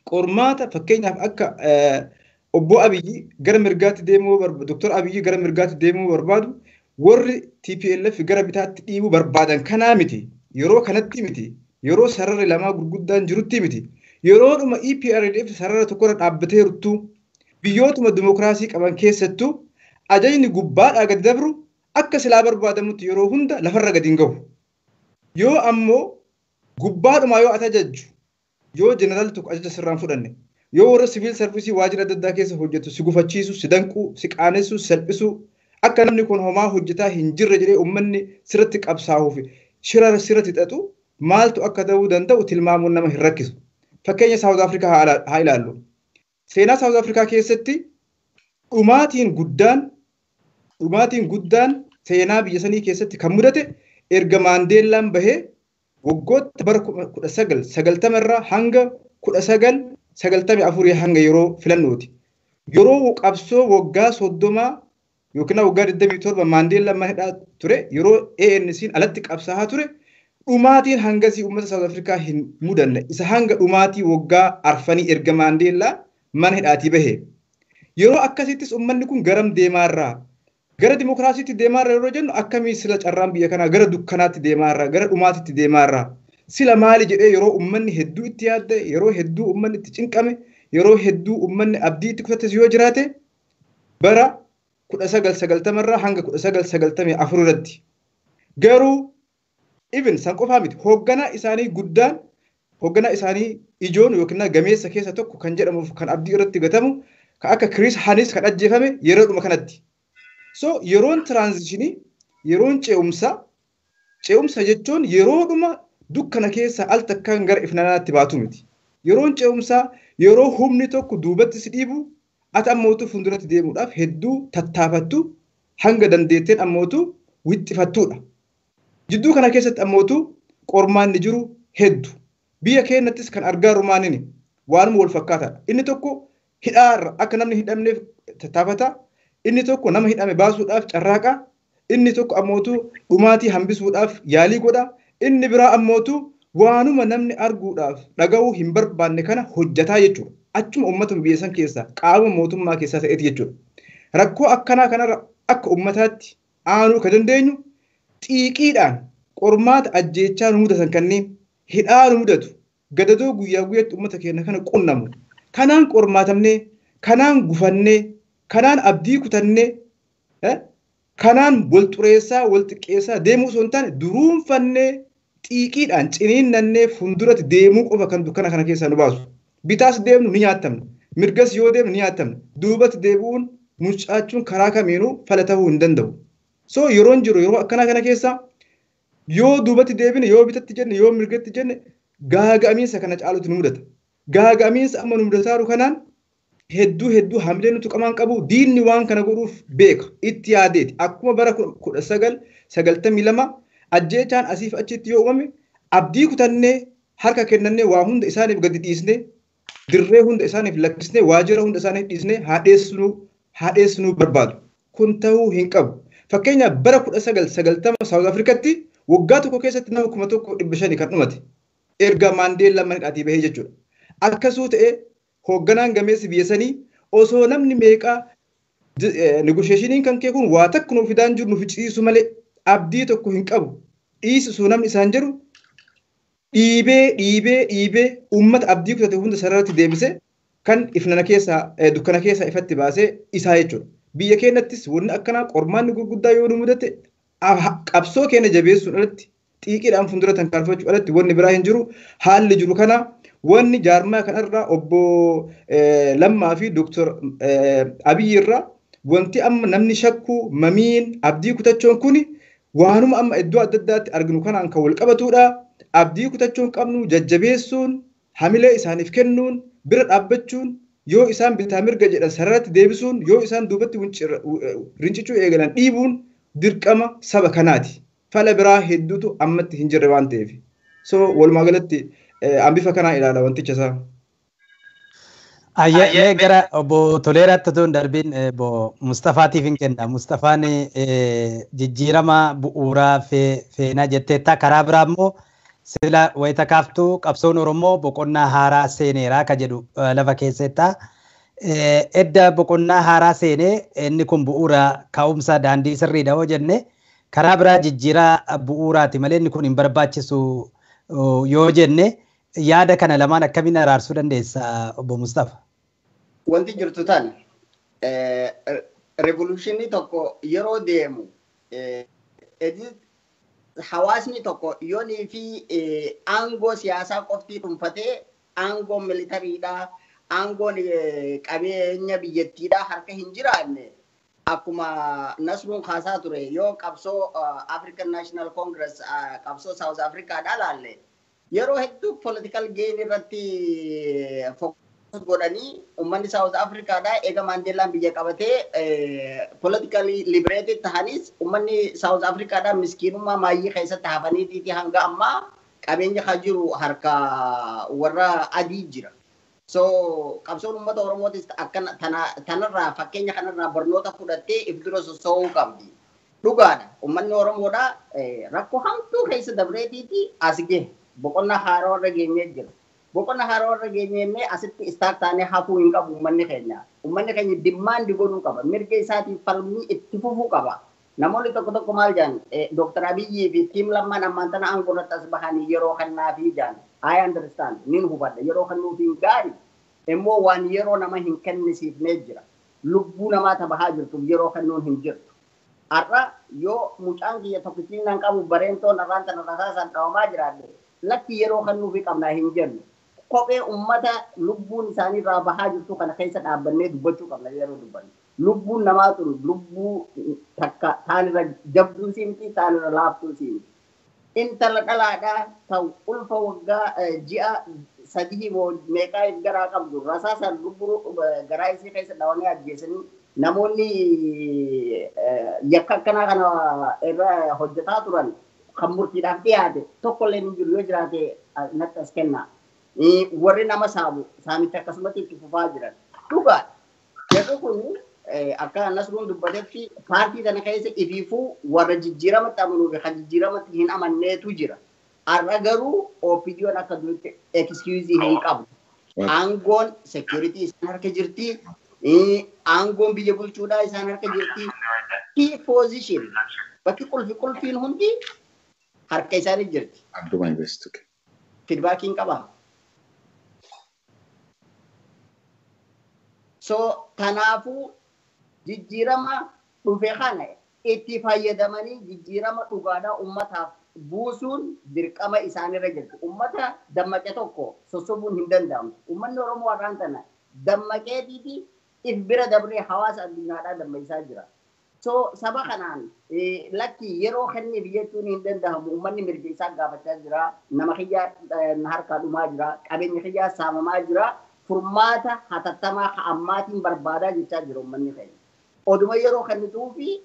qormaata fakkeenyaaf akka obbo Abiyyi gara mirgaatti deemuu barbaadu Dr. Abiyyi gara mirgaatti deemuu barbaadu warri TPLF gara bitaatti dhiibuu barbaadan kanaa miti yeroo kanatti miti yeroo sararri lamaa gurguddaan jirutti miti yeroodhuma EPRDF sarara tokkorra dhaabbateertu biyyootuma dimokiraasii qaban keessattuu ajajni gubbaadhaa gadi dabru akka silaa barbaadamutti yeroo hunda lafarra gadi hin gahu. Yoo ammoo gubbaadhumaa yoo ati ajajju yoo jeneraal tokko ajaja sirraan fudhanne yoo warra siviil sarvisii waajjira adda addaa keessa hojjetu si gufachiisu si danquu si qaanessu si salphisu akka namni kun homaa hojjetaa hin jirre jedhee uummanni sirratti qabsaa'uuf shira sirratti xaxu maaltu akka ta'uu danda'u tilmaamuun nama hin rakkisu. Fakkeenya Saawuz Afrikaa haa ilaallu. Seenaa Saawuz Afrikaa keessatti dhumaatiin guddaan seenaa biyya sanii keessatti kan mudate erga Maandeellaan bahee waggoota bara 1990 irraa hanga 1994 hanga yeroo filannooti. Yeroo qabsoo waggaa 30 yookiin waggaa 27 Maandeellaan mana hidhaa ture yeroo ANC'n alatti qabsaa'aa ture dhumaatiin hangasii uummata Saawuz Afrikaa hin mudanne isa hanga dhumaatii waggaa arfanii erga Maandeellaa mana hidhaatii bahe. Yeroo akkasittis uummanni kun garam deemaarraa gara dimokiraasiitti deemaarra yeroo jennu akkamii sila carraan biyya kanaa gara dukkanaatti deemaarra gara dhumaatitti deemaarra sila maali jedhee yeroo uummanni hedduu itti yaadde yeroo hedduu uummanni itti cinqame yeroo hedduu uummanni abdii itti kutates yoo jiraate bara 1990 irraa hanga 1994 irratti garuu even san qofaa miti hoogganaa isaanii guddaan hoogganaa isaanii ijoon yookiin gameessa keessa tokko kan jedhamuuf kan abdii irratti gatamu kan akka Chris Hanis kan ajjeefame yeroodhuma kanatti. So yeroon tiraanzishinii yeroon ce'umsaa ce'umsa jechuun yeroodhuma dukkana keessa al takkaan gara ifnanaatti baatu miti. Yeroon ce'umsaa yeroo humni tokko duubatti si dhiibu ati ammootu fuulduratti deemuudhaaf hedduu tattaafattu hanga dandeetteen ammootu wixxifattuudha. Jidduu kana keessatti ammootu qormaanni jiru hedduu. Biyya keenyattis kan argaa rumaanini waanuma wal fakkaataadha. Inni tokko hidhaarra akka namni hidhamneef tattaafata. Inni tokko nama hidhame baasuudhaaf carraaqa. Inni tokko ammootu dhumaatii hambisuudhaaf yaalii godha. Inni biraa ammootu Waanuma namni arguudhaaf dhaga'uu hin barbaanne kana hojjataa jechuudha. Achuma uummata biyya san keessaa qaama mootummaa keessaa ta'eeti jechuudha. Rakkoo akkanaa kanarra akka uummataatti aanuu kan dandeenyu xiiqiidhaan qormaata ajjeechaa nu mudatan kanneen hidhaa nu mudatu gadadoo guyyaa guyyaatti uummata keenya kana qunnamu. Kanaan qormaatamnee, kanaan gufannee, kanaan abdii kutannee, kanaan wal xureessaa, wal xiqqeessaa deemuu osoo hin taane duruunfannee xiiqiidhaan ciniinnannee fuulduratti deemuu qofa kan dukkana kana keessaa nu baasu. Bitaas deemnu ni nyaatamna. Mirgas yoo deemnu ni nyaatamna. Duubatti deebi'uun mucaachuun karaa kamiinuu fala ta'uu hin danda'u. So yeroon jiru yeroo akkanaa kana keessa yoo duubatti deebine, yoo bitatti jenne, yoo mirgatti jenne gaaga'amiinsa kana caalutu nu mudata. Gaaga'amiinsa amma nu mudataa jiru kanaan hedduu hedduu hamilee nuti qamaan qabu diinni waan kana godhuuf beeka itti yaadeeti. Akkuma bara 1992 ajjeechaan asiif achitti yoo uumame abdii kutannee harka kennannee waa hunda isaaniif gadi dhiisnee dirree hunda isaaniif lakkisnee waajjira hunda isaaniif dhiisnee haadheessinuu barbaadu. Kun ta'uu hin qabu. Fakkeenyaaf bara 1990 Saawuz Afrikaatti waggaa tokko keessatti nama 1500 kan dhumate. Erga Maandeellaa mana hidhaatii bahee jechuudha. Akkasuu ta'ee hoogganaan gameessi biyya sanii osoo namni meeqaa negosheeshiniin kan kee kun waa takka nuuf fidaan jiru nuuf ciisu malee abdii tokko hin qabu. Dhiisisuu namni isaan jedhu dhiibee dhiibee dhiibee uummata abdii kutate hunda sararratti deebisee kan ifnana keessaa dukkana keessaa ifatti baasee isaa jechuudha. Biyya keenyattis wanni akkanaa qormaanni gurguddaa yoo nu mudate qabsoo keenya jabeessuun alatti xiiqiidhaan fuuldura tarkaanfachuu alatti wanni biraa hin jiru. Haalli jiru kana wanni jaarmaa kanarraa obbo Lammaa fi Dooktor Abiyyi irraa wanti amma namni shakkuu mamiin abdii kutachuun kuni waanuma amma iddoo adda addaatti arginu kanaan kan wal qabatudha. Abdii kutachuun qabnu jajjabeessuun hamilee isaaniif kennuun bira dhaabbachuun yoo isaan bitaa mirga jedhan sararratti deebisuun yoo isaan duubatti rincicuu eegalan dhiibuun dirqama saba kanaati. Fala biraa hedduutu ammatti hin jirre waan ta'eef. So walumaa galatti an bifa kanaan ilaala wanticha isaa. Ayyee gara obbo Toleeraatti otoo hin darbiin obbo Mustafaatiif hin kenna. Mustafaan jijjiirama bu'uuraa feenaa jetteetta. Karaa biraa immoo sila wayita kaaftuu qabsoon Oromoo boqonnaa haaraa seeneera ka jedhu lafa keessetta. Edda boqonnaa haaraa seenee inni kun bu'uura ka'umsa daandii sirriidha yoo jenne karaa biraa jijjiiraa bu'uuraati malee inni kun hin barbaachisu yoo jenne yaada kana lamaan akkamiin araarsuu dandeessa obbo Mustafa? Wanti jirtu tan revolutionii tokko yeroo deemu hawaasni tokko yoonii fi aangoo siyaasaa qoftii dhuunfatee aangoo militariidhaa aangoon qabeenya biyyattiidhaa harka hin jiraanne akkuma Nasruun kaasaa ture yoo qabsoo African National Congress qabsoo South Africaadhaa laalle yeroo hedduu political gain irratti focus godhanii uummanni South Africaadhaa eega Maandeellaan biyya qabatee politically liberated tahanis uummanni South Africaadhaa miskiinummaa maayyii keessatti hafaniitiiti hanga ammaa qabeenya kan jiru harka warra adii jira. So qabsoon uummata Oromootis akkana tanarraa fakkeenya kanarraa barnoota fudhattee if dura sossoo'uu qabdi. Dhugaadha. Uummanni Oromoodhaa rakkoo hamtuu keessa dabreetiiti as gahe. Boqonnaa haaraa irra geenyee jira. Boqonnaa haaraa irra geenyee asitti istaak taanee hafuu hin qabu uummanni keenya. Uummanni keenya dimmaandi godhuu qaba. Mirga isaatiin falmii itti fufuu qaba. Namoonni tokko tokko maal jedhan Dooktar Abiyyii fi tiim Lammaan ammaan tana aangoo irratti as bahanii yeroo kannaafii jedhan. I understand. Nin hubadha. Yeroo kannuufiin gaarii. Immoo waan yeroo nama hin kennisiifnee jira. Lubbuu namaa tabahaa jirtuuf yeroo kennuun hin jirtu. Har'a yoo mucaan kiyya tokkittiin nan qabu bareentoon arraan tana rasaasaan dhawamaa jiraadhe lakki yeroo kennuufii qabnaa hin jennu. Kophee uummata lubbuun isaanii irraa bahaa jirtu kana keessa dhaabbannee dubbachuu qabna yeroo dubbannu. Lubbuun namaa tun lubbuu takka taanirra jabduu siimti taanirra laaftuu siimti. Intala dhalaadhaa ta'u ulfa waggaa ji'a sadii moo meeqaa garaa qabdu rasaasaan lubbuu garaa isii keessa dhawanii ajjeesanii namoonni yakka akkanaa kana irra hojjetaa turan kan murtiidhaaf dhiyaate tokkollee hin jiru yoo jiraate natti as kenna. Warri nama saamu saamicha akkasumatti itti fufaa jiran. Dhugaadha. Jarri kun akka Nasruun dubbatetti paartii sana keessa ifiifuu warra jijjiiramatti amanuu fi kan jijjiiramatti hin amanneetu jira. Har'a garuu OPDO'n akka duritti excuse hin qabu. Aangoon security isaan harka jirti. Aangoon biyya bulchuudhaa isaan harka jirti. Key position bakki qulfi qulfiin hundi harka isaanii jirti. Abduma invest. Feedbackiin qaba. So kanaafuu jijjiirama dhufe kana itti fayyadamanii jijjiirama dhugaadhaa ummataaf buusuun dirqama isaanirra jirti. Ummata dammaqe tokko sossobuun hin danda'amu. Ummanni Oromoo har'aan tana dammaqeetiiti if bira dabree hawaasa addunyaadhaa dammaqisaa jira. So saba kanaan lakki yeroo kenniif jechuun hin danda'amu. Uummanni mirga isaa gaafachaa jira. Nama kiyyaa harkaa dhumaa jira. Qabeenya kiyyaa saamamaa jira. Furmaata hatattamaa ammaatiin barbaadaa jechaa jira uummanni keenya. Oduma yeroo kennituufi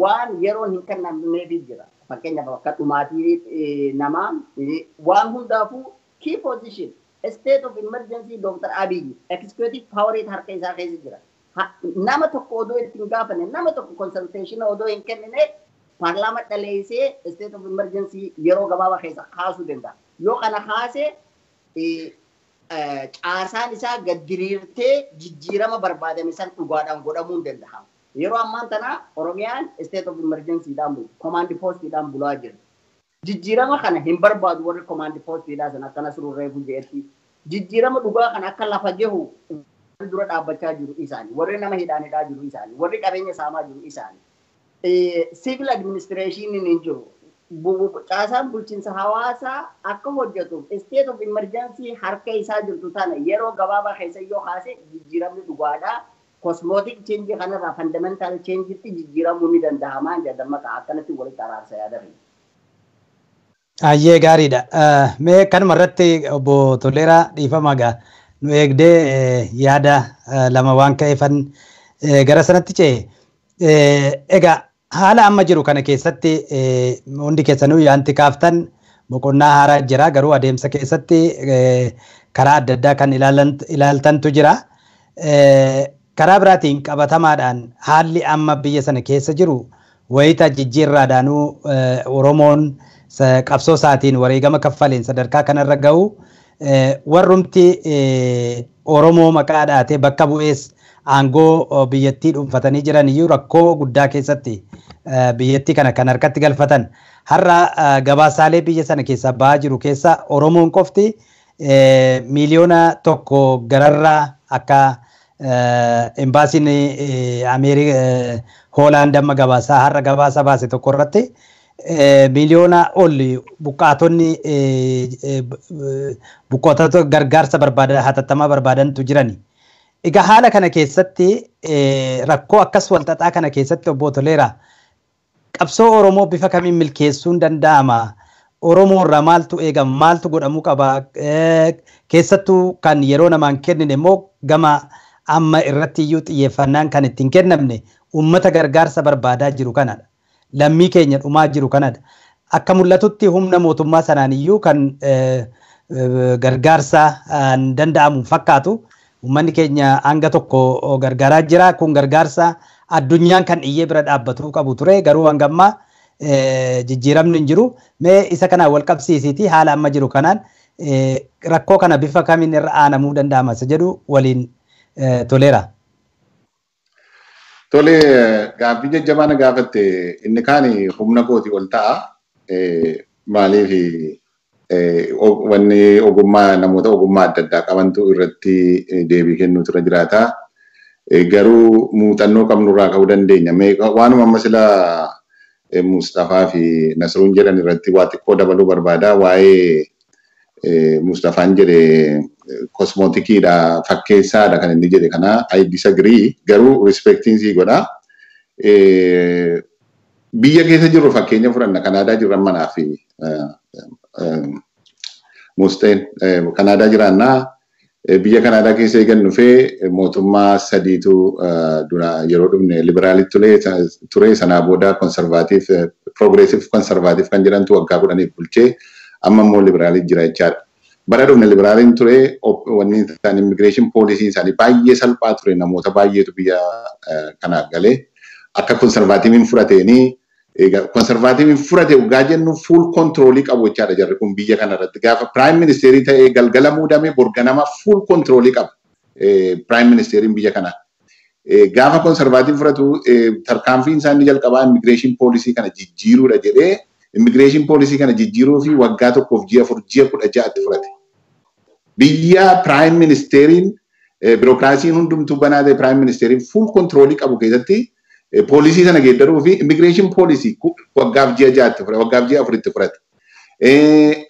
waan yeroon hin kennamneefi jira. Fakkeenyaaf akka dhumaatii namaa waan hundaafuu key position state of emergency Dr. Abiy executive power harka isaa keessa jira. Nama tokko odoo itti hin gaafanne, nama tokko consultation odoo hin kennine paarlaama dhaleessee state of emergency yeroo gabaabaa keessa kaasuu danda'a. Yoo kana kaase caasaan isaa gad diriirtee jijjiirama barbaadame san dhugaadhaan godhamuu hin danda'amu. Yeroo ammaan tana Oromiyaan state of emergency dhaan bulu, command post dhaan bulaa jira. Jijjiirama kana hin barbaadu warri command post dhaa sana akkana sururree jedhetti. Jijjiirama dhugaa kana akka lafa gahu dura dhaabbachaa jiru isaani, warri nama hidhaan hidhaa jiru isaani, warri qabeenya saamaa jiru isaani. Civil administration hin jiru. Caasaan bulchiinsa hawaasaa akka hojjetuuf state of emergency harka isaa jirtu tana yeroo gabaabaa keessa yoo kaase jijjiiramni dhugaadhaa. Cosmetic change kanarraa fundamental changetti jijjiiramuu ni danda'amaa jedhama akkanatti walitti araarsa yaadame. Ayyee gaariidha. Mee kanuma irratti obbo Toleeraa dhiifama gaa nu eegdee yaada lama waan ka'eefan gara sanatti ce'e. Egaa haala amma jiru kana keessatti hundi keessanuu yaanti kaaftan boqonnaa haaraa jira, garuu adeemsa keessatti karaa adda addaa kan ilaaltantu jira. Karaa biraatiin qabatamaadhaan haalli amma biyya sana keessa jiru wayita jijjiirraadhaanuu Oromoon qabsoo isaatiin wareegama kaffaleen sadarkaa kanarra gahu warrumti Oromoo maqaa dhaatee bakka bu'ees aangoo biyyattii dhuunfatanii jiran iyyuu rakkoo guddaa keessatti biyyattii kana kan harkatti galfatan. Har'a gabaasaalee biyya sana keessaa ba'aa jiru keessa Oromoon qofti 1 miiliyoona gararraa akka embaasiin Hoolaand amma gabaasaa har'a gabaasa baase tokko irratti miiliyoona ol buqqaatonni buqqaatota gargaarsa barbaadan hatattamaa barbaadantu jirani. Egaa haala kana keessatti, rakkoo akkas walxaxaa kana keessatti, obbo Toleeraa, qabsoo Oromoo bifa kamiin milkeessuun danda'ama? Oromoo irraa maaltu eegama? Maaltu godhamuu qaba? Keessattuu kan yeroo namaan kennine immoo gama amma irratti iyyuu xiyyeeffannaan kan ittiin kennamne uummata gargaarsa barbaadaa jiru kanadha. Lammii keenya dhumaa jiru kanadha. Akka mul'atutti humna mootummaa sanaan iyyuu kan gargaarsa danda'amu fakkaatu. Uummanni keenya hanga tokko gargaaraa jira. Kun gargaarsa addunyaan kan iyyee bira dhaabbatuu qabu ture. Garuu hanga ammaa jijjiiramni hin jiru. Mee isa kanaan wal qabsiisiiti haala amma jiru kanaan rakkoo kana bifa kamiin irra aanamuu danda'ama isa jedhu waliin Toleera. Tole, gaaffii jajjabaa na gaafatte. Inni kaan humna kooti ol ta'a. Maaliif, wanni ogummaa namoota ogummaa adda addaa qabantu irratti deebii kennuutu irra jiraata. Garuu muuxannoo qabnurraa ka'uu dandeenya. Waanuma amma sila Mustafaa fi Nasruun jedhan irratti waa xiqqoo dabaluu barbaada. Waa'ee Mustafaan jedhe cosmeticiidha, fakkeessaadha kan inni jedhe kana I disagree, garuu respectiin sii godha. Biyya keessa jirru fakkeenya fudhanna. Kanaadaa jirran manaa fi Musteen Kanaadaa jiraannaa. Biyya Kanaadaa keessa eegan dhufee mootummaa sadiitu dura yeroo dhufne liberaalitti ture, sanaa booda conservative, progressive conservative kan jedhamtu waggaa 10f bulchee, amma immoo liberaalii jira jechaadha. Bara dhufne liberaaliin ture. Wanni isaan immigration policy isaanii baay'ee salphaa ture, namoota baay'eetu biyya kanaaf galee. Akka conservativeiin fudhateenii Egaa konservaatiiviin fudhate waggaa jennu full controlii qabu jechaadha jarri kun biyya kanarratti. Gaafa prime ministerii ta'ee galgala muudame borganama full controlii qaba prime ministeriin biyya kanaa. Gaafa konservaatiiv fudhatu tarkaanfiin isaa inni jalqabaa immigration policy kana jijjiiruudha jedhee immigration policy kana jijjiiruu fi waggaa 1 ji'a 4 ji'a 16tti fudhate. Biyya prime ministeriin birookiraasiin hundumtuu banaa ta'e prime ministeriin full controlii qabu keessatti poolisii sana geeddaruu fi immigration policy waggaaf ji'a 6tti fudhate, waggaaf ji'a 4tti fudhate.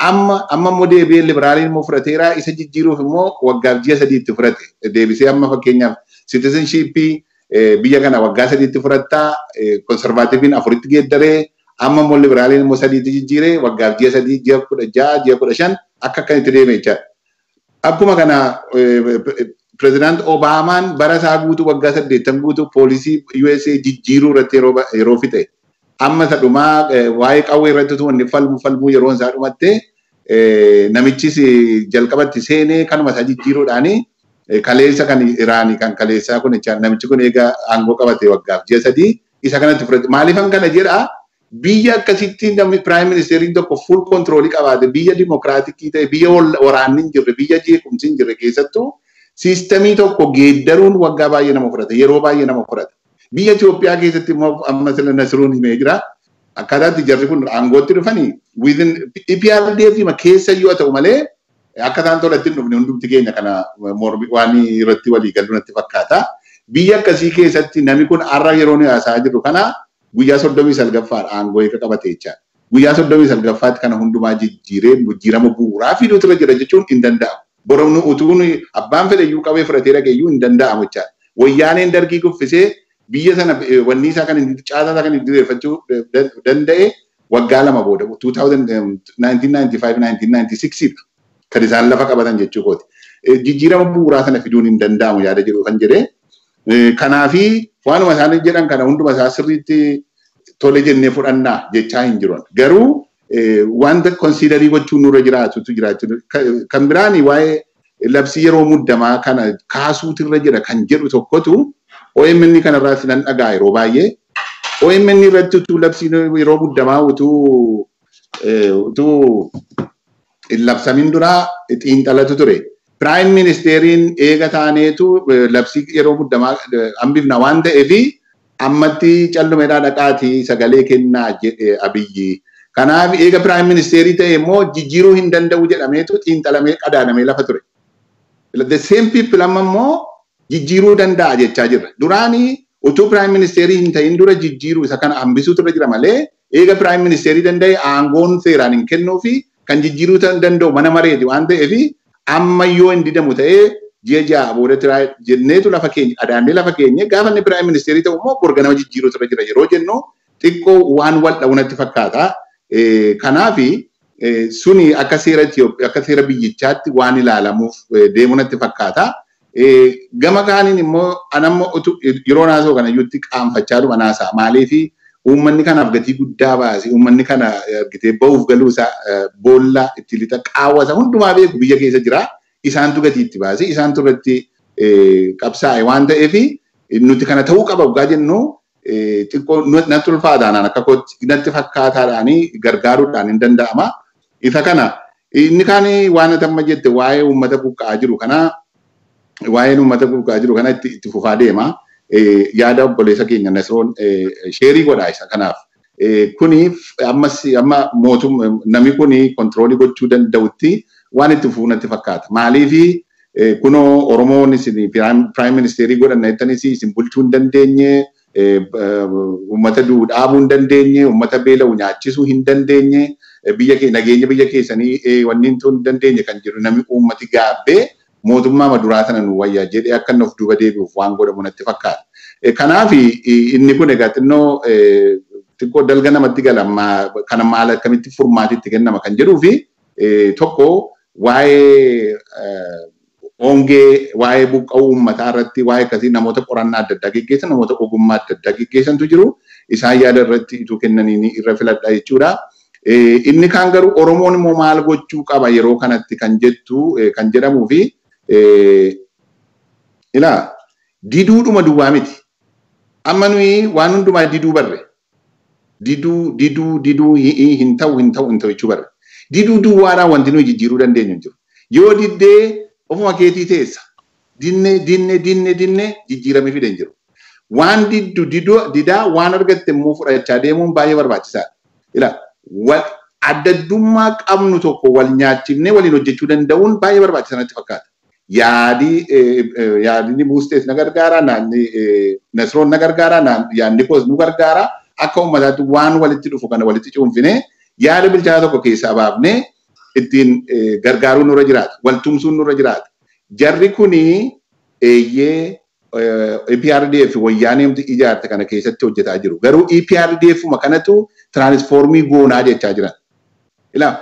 Amma immoo deebi'ee liberaaliin immoo fudhateera, isa jijjiiruuf immoo waggaaf ji'a 3tti fudhate. Deebisee amma fakkeenyaaf citizenshipii biyya kana waggaa 3tti fudhattaa, konservaatiiviin 4tti geeddaree, amma immoo liberaaliin immoo 3tti jijjiiree waggaaf ji'a 3, ji'a 16, ji'a 15 akka akkanitti deeme jechaadha. Akkuma kana Pireezidaant Obaamaan bara isaa guutuu waggaa 80 guutuu poolisii USA jijjiiruu irratti yeroo fixe. Amma isa dhumaa waa'ee qawwee irratti utuu inni falmuu yeroon isaa dhumatte namichis jalqabatti seenee kanuma isaa jijjiiruudhaani kaleessa kan Iraanii kan kaleessaa kun jecha namichi kun egaa aangoo qabate waggaaf ji'a 3 isa kanatti fudhate. Maaliifan kana jedhaa biyya akkasitti namni prime ministeriin tokko full controlii qabaate biyya dimokiraatikii ta'e biyya waraanni hin jirre biyya jeequmsi hin jirre keessattuu siistemii tokko geeddaruun waggaa baay'ee nama fudhata, yeroo baay'ee nama fudhata. Biyya Itoophiyaa keessatti immoo amma sila Nasruun himee jira. Akkaataatti jarri kun aangootti dhufanii within EPRDF keessa yoo ta'u malee akka isaan tolatti hin dhufne hundumti keenya kana mormi waan irratti walii galu natti fakkaata. Biyya akkasii keessatti namni kun har'a yeroo nuyi haasa'aa jirru kana guyyaa 39ffaadha aangoo eega qabate jechaadha. Guyyaa 39ffaatti kana hundumaa jijjiiree jijjiirama bu'uuraa fiduutu irra jira jechuun hin danda'amu. Boromnu utuu abbaan fedhe iyyuu qabee fudhatee dhaqe iyyuu hin danda'amu jechaadha. Wayyaaneen dargii kuffisee biyya sana wanni isaa kan caasaa isaa kan diriirfachuu danda'e waggaa 2 booda 1995-1996 dha kan isaan lafa qabatan jechuu kooti. Jijjiirama bu'uuraa sana fiduun hin danda'amu yaada jedhu kan jedhee. Kanaafi waanuma isaan jedhan kana hunduma isaa sirriitti tole jennee fudhannaa jechaa hin jiru. Garuu wanta konsiidarii gochuun nurra jiraatutu jiraachuu. Kan biraani waa'ee labsii yeroo muddamaa kana kaasuutu irra jira kan jedhu tokkotu OMN kanarraa sinan dhagaa yeroo baay'ee. OMN irratti utuu labsiin yeroo muddamaa utuu hin labsamin duraa xiinxalatu ture. Prime ministeriin eega taaneetu labsii yeroo muddamaa hambifna waan ta'eefi ammatti callumeedhaa dhaqaatii sagalee kennaa jedhe Abiyyi. Kanaaf eega prime ministerii ta'e immoo jijjiiruu hin danda'u jedhameetu xiinxalamee qadaadamee lafa ture. The same people amma immoo jijjiiruu danda'a jechaa jirra. Duraanii utuu prime ministerii hin ta'in dura jijjiiruu isa kana hambisuutu irra jira malee eega prime ministerii danda'e aangoon seeraan hin kennuufi kan jijjiiruu danda'u mana mareeti waan ta'eefi amma yoo hin didamu ta'ee ji'a 6 booda jenneetu lafa keenya adaannee lafa keenya gaafa inni prime ministerii ta'u immoo borganama jijjiiruutu irra jira yeroo jennu xiqqoo waan wal dha'u natti fakkaata. Kanaafi suni akka seera Itoophiyaa akka seera biyyichaatti waan ilaalamuuf deemu natti fakkaata. Gama kaaniin immoo anammoo yeroo naasoo kana iyyuutti qaanfachaa dhuma naasaa maaliifi uummanni kanaaf gatii guddaa baase uummanni kana argitee ba'uuf galuu isaa boolla itti lixa qaawwa isaa hundumaa beeku biyya keessa jira. Isaantu gatii itti baase isaantu irratti qabsaa'e waan ta'eefi nuti kana ta'uu qaba waggaa jennu xiqqoo natti ulfaataadhaan akka kootti natti fakkaataadhaanii gargaaruudhaan hin danda'ama. Isa kana inni kaan waan ati amma jette waa'ee uummata buqqa'aa jiru kana waa'een uummata buqqa'aa jiru kana itti fufaa deema. Yaada obboleessa keenya Nasroon sheerii godhaa isa kanaaf. Kuni ammas amma mootum namni kuni kontiroolii gochuu danda'utti waan itti fufuu natti fakkaata. Maaliifi kunoo Oromoon isin prime ministerii godhanna jettanis isin bulchuu hin dandeenye, uummata du'u dhaabuu hin dandeenye, uummata beela'u nyaachisuu hin dandeenye, biyya nageenya biyya keessanii wanni hin dandeenye kan jiru namni uummati gaabbee mootummaa maduraa sana nu wayyaa jedhee akka inni of duuba deebi'uuf waan godhamu natti fakkaata. Kanaaf inni kun egaa xinnoo xiqqoo dalga namatti gala kana maal akkamitti furmaatitti kennama kan jedhuu fi tokko waa'ee hongee waa'ee buqqa'uu uummataa irratti waa'ee akkasii namoota qorannaa adda addaa geggeessan namoota ogummaa adda addaa geggeessantu jiru. Isaan yaada irratti ituu kennanii irra filadha jechuudha. Inni kaan garuu Oromoon immoo maal gochuu qaba yeroo kanatti kan jettu kan jedhamuu fi ilaa diduudhuma duwwaa miti. Amma nuyi waan hundumaa diduu barre. Diduu diduu diduu hin ta'u hin ta'u hin ta'u jechuu barra. Diduu duwwaadhaan wanti nuyi jijjiiruu dandeenyu hin jiru. Yoo diddee ofuma keetii teessa. Dinne dinne dinne dinne jijjiiramee fide hin jiru. Waan diddu didaa waan argatte immoo fudhachaa deemuun baay'ee barbaachisaadha. Ilaa adda addummaa qabnu tokko wal nyaachifnee waliin hojjechuu danda'uun baay'ee barbaachisaa natti fakkaata. Yaadi yaadni buustees na gargaara, Nasroon na gargaara, yaadni koos nu gargaara. Akka uummataatti waan walitti dhufu kana walitti cuunfinee yaada bilchaataa tokko keessaa baafnee ittiin gargaaruun nurra jiraata. Wal tumsuun nurra jiraata. Jarri kuni eeyyee EPRDF wayyaanee ijaarte kana keessatti hojjetaa jiru. Garuu EPRDF kanatu tiraanisfoormii goonaa jechaa jiran. Ilaa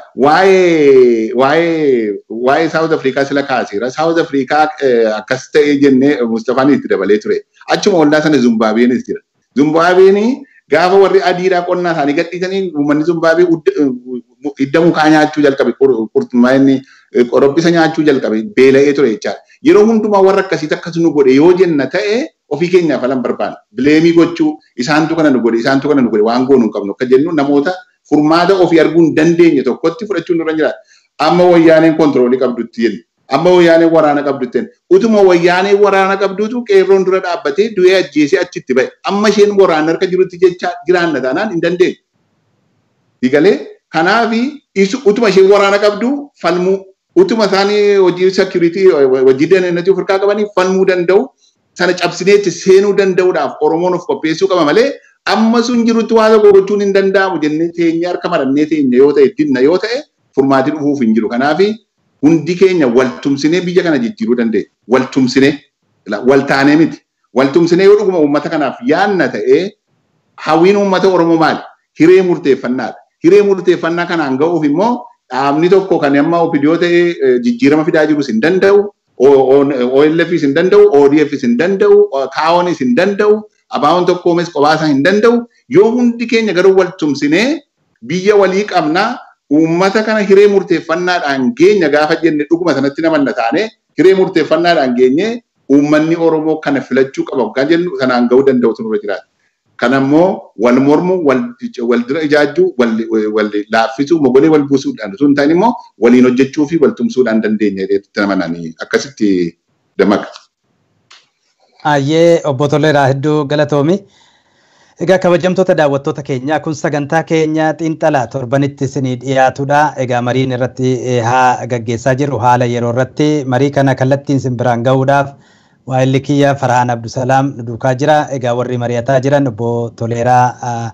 waa'ee South Africa sila kaaseera. South Africa akkas ta'ee jennee Mustafaan itti dabalee ture. Achuma ollaa sana Zimbaabuweenis jira. Zimbaabuween gaafa warri adiidhaa qonnaa isaanii gadhiisanii uummanni Zimbaabuwee hidda mukaa nyaachuu jalqabe, qurxummii inni qorobbisa nyaachuu jalqabe, beela'ee ture jechaadha. Yeroo hundumaa warra akkasiitu akkas nu godhe yoo jenna ta'e ofii keenyaaf falan barbaanna. Blame gochuu, isaantu kana nu godhe, isaantu kana nu godhe, waan goonu hin qabnu akka jennu namoota furmaata ofii arguu hin dandeenye tokkotti fudhachuun nurra jiraata. Amma wayyaaneen control qabdutti jenna. Amma wayyaaneen waraana qabdutti jenna. Utuma wayyaaneen waraana qabduutu qeerroon dura dhaabbatee du'ee ajjeesee achitti ba'e. Amma isheen waraana harka jirutti jecha jiraanna taanaan hin dandeenye. Digalee kanaafi utuma isheen waraana qabdu falmuu, utuma isaanii hojii security, hojii ደህንነት of harkaa qabanii falmuu danda'u, sana cabsineetti seenuu danda'uudhaaf Oromoon of qopheessuu qaba malee amma sun jirutti waa tokko gochuun hin danda'amu jennee teenya harka marannee teenya yoo ta'e, dinna yoo ta'e, furmaati dhufuuf hin jiru. Kanaafi hundi keenya wal tumsinee biyya kana jijjiiruu dandeenya. Wal tumsinee, wal taanee miti. Wal tumsinee yoo dhuguma uummata kanaaf yaanna ta'ee, hawwiin uummata Oromoo maali? Hiree murteeffannaadha. Hiree murteeffannaa kanaan ga'uuf immoo dhaabni tokko kan amma OPDO ta'ee jijjiirama fidaa jirus hin danda'u. OLFs hin danda'u, ODFs hin danda'u, KAOnis hin danda'u, ABO'n tokkoomes qobaasaa hin danda'u. Yoo hundi keenya garuu wal tumsinee biyya walii qabnaa, uummata kana hiree murteeffannaadhaan geenya gaafa jenne, dhuguma sanatti namanna taane, hiree murteeffannaadhaan geenye, uummanni Oromoo kana filachuu qaba kan jennu sanaan ga'uu danda'u nurra jiraata. Kanammoo wal mormuu, wal dura ijaajjuu, wal laaffisuu, mogolee wal buusuudhaan osoo hin taane immoo waliin hojjechuu fi wal tumsuudhaan dandeenya jedheetti namananii akkasitti damaqa. Ayyee, obbo Toleeraa, hedduu galatoomi. Egaa kabajamtoota daawwattoota keenyaa, kun sagantaa keenya xiinxalaa torbanitti isinii dhiyaatudha. Egaa mariin irratti haa gaggeessaa jirru haala yeroo irratti. Marii kana kallattiin isin biraan gahuudhaaf waa'illi kiyya Farhaan Abdusalaam nu duukaa jira. Egaa warri mari'ataa jiran obbo Toleeraa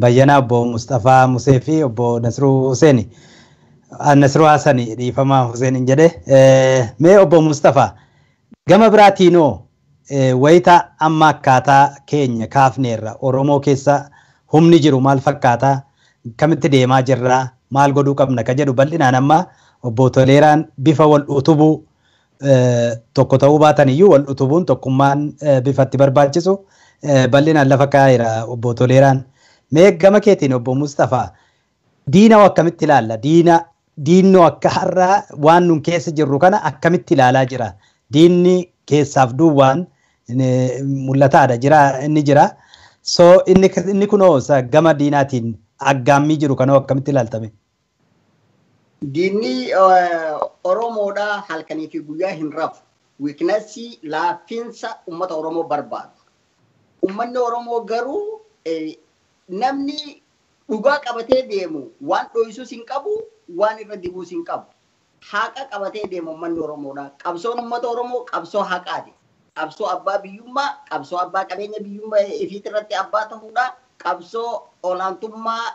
Bayyanaa, obbo Mustafaa Musee fi obbo Nasruu Huseeni. Nasruu Hasani, dhiifama, Huseen hin jedhe. Mee obbo Mustafaa, gama biraatiinoo wayita amma akkaataa keenya kaafneerra, Oromoo keessa humni jiru maal fakkaataa, kamitti deemaa jirraa, maal godhuu qabna ka jedhu bal'inaan amma obbo Toleeraan bifa wal utubuu, tokko ta'uu baatan iyyuu wal utubuun tokkummaan bifatti barbaachisu bal'inaan lafa kaa'eera obbo Toleeraan. Mee gama keetiin obbo Mustafaa, diina akkamitti ilaalla? Diina, diinnoo akka har'aa waan nun keessa jirru kana akkamitti ilaalaa jira? Diinni keessaaf duwwaan mul'ataadha jira, inni jira. So inni kunoo gama diinaatiin aggaammii jiru kanoo akkamitti ilaaltame? Diinni Oromoodhaa halkanii fi guyyaa hin rafu. Weakness, laaffinsa uummata Oromoo barbaadu. Uummanni Oromoo garuu namni dhugaa qabatee deemu waan dho'isus hin qabu, waan irra dibuus hin qabu. Haqa qabatee deemu uummanni Oromoodha. Qabsoon uummata Oromoo qabsoo haqaati. Qabsoo abbaa biyyummaa, qabsoo abbaa qabeenya biyyummaa ifiit irratti abbaa ta'uudha. Qabsoo olaantummaa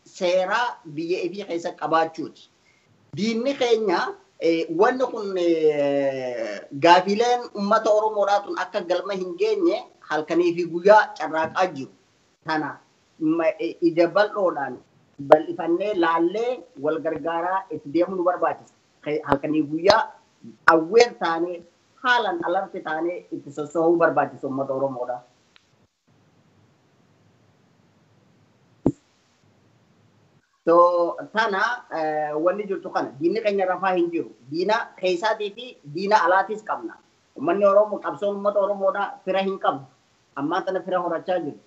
seeraa biyya ifii keessa qabaachuuti. Diinni keenya wanni kun gaafileen uummata Oromoodhaa tun akka galma hin geenye halkanii fi guyyaa carraaqaa jiru. Tana ija bal'oodhaan bal'ifannee laallee wal gargaaraa itti deemuu nu barbaachisa. Halkanii guyyaa aware taanee, haalaan alert taanee itti sosso'uu barbaachisa uummata Oromoodhaa. So tana wanni jirtu kana, diinni keenya rafaa hin jiru. Diina keessaatii fi diina alaatis qabna. Uummanni Oromoo, qabsoon uummata Oromoodhaa fira hin qabu. Ammaan tana fira horachaa jiru.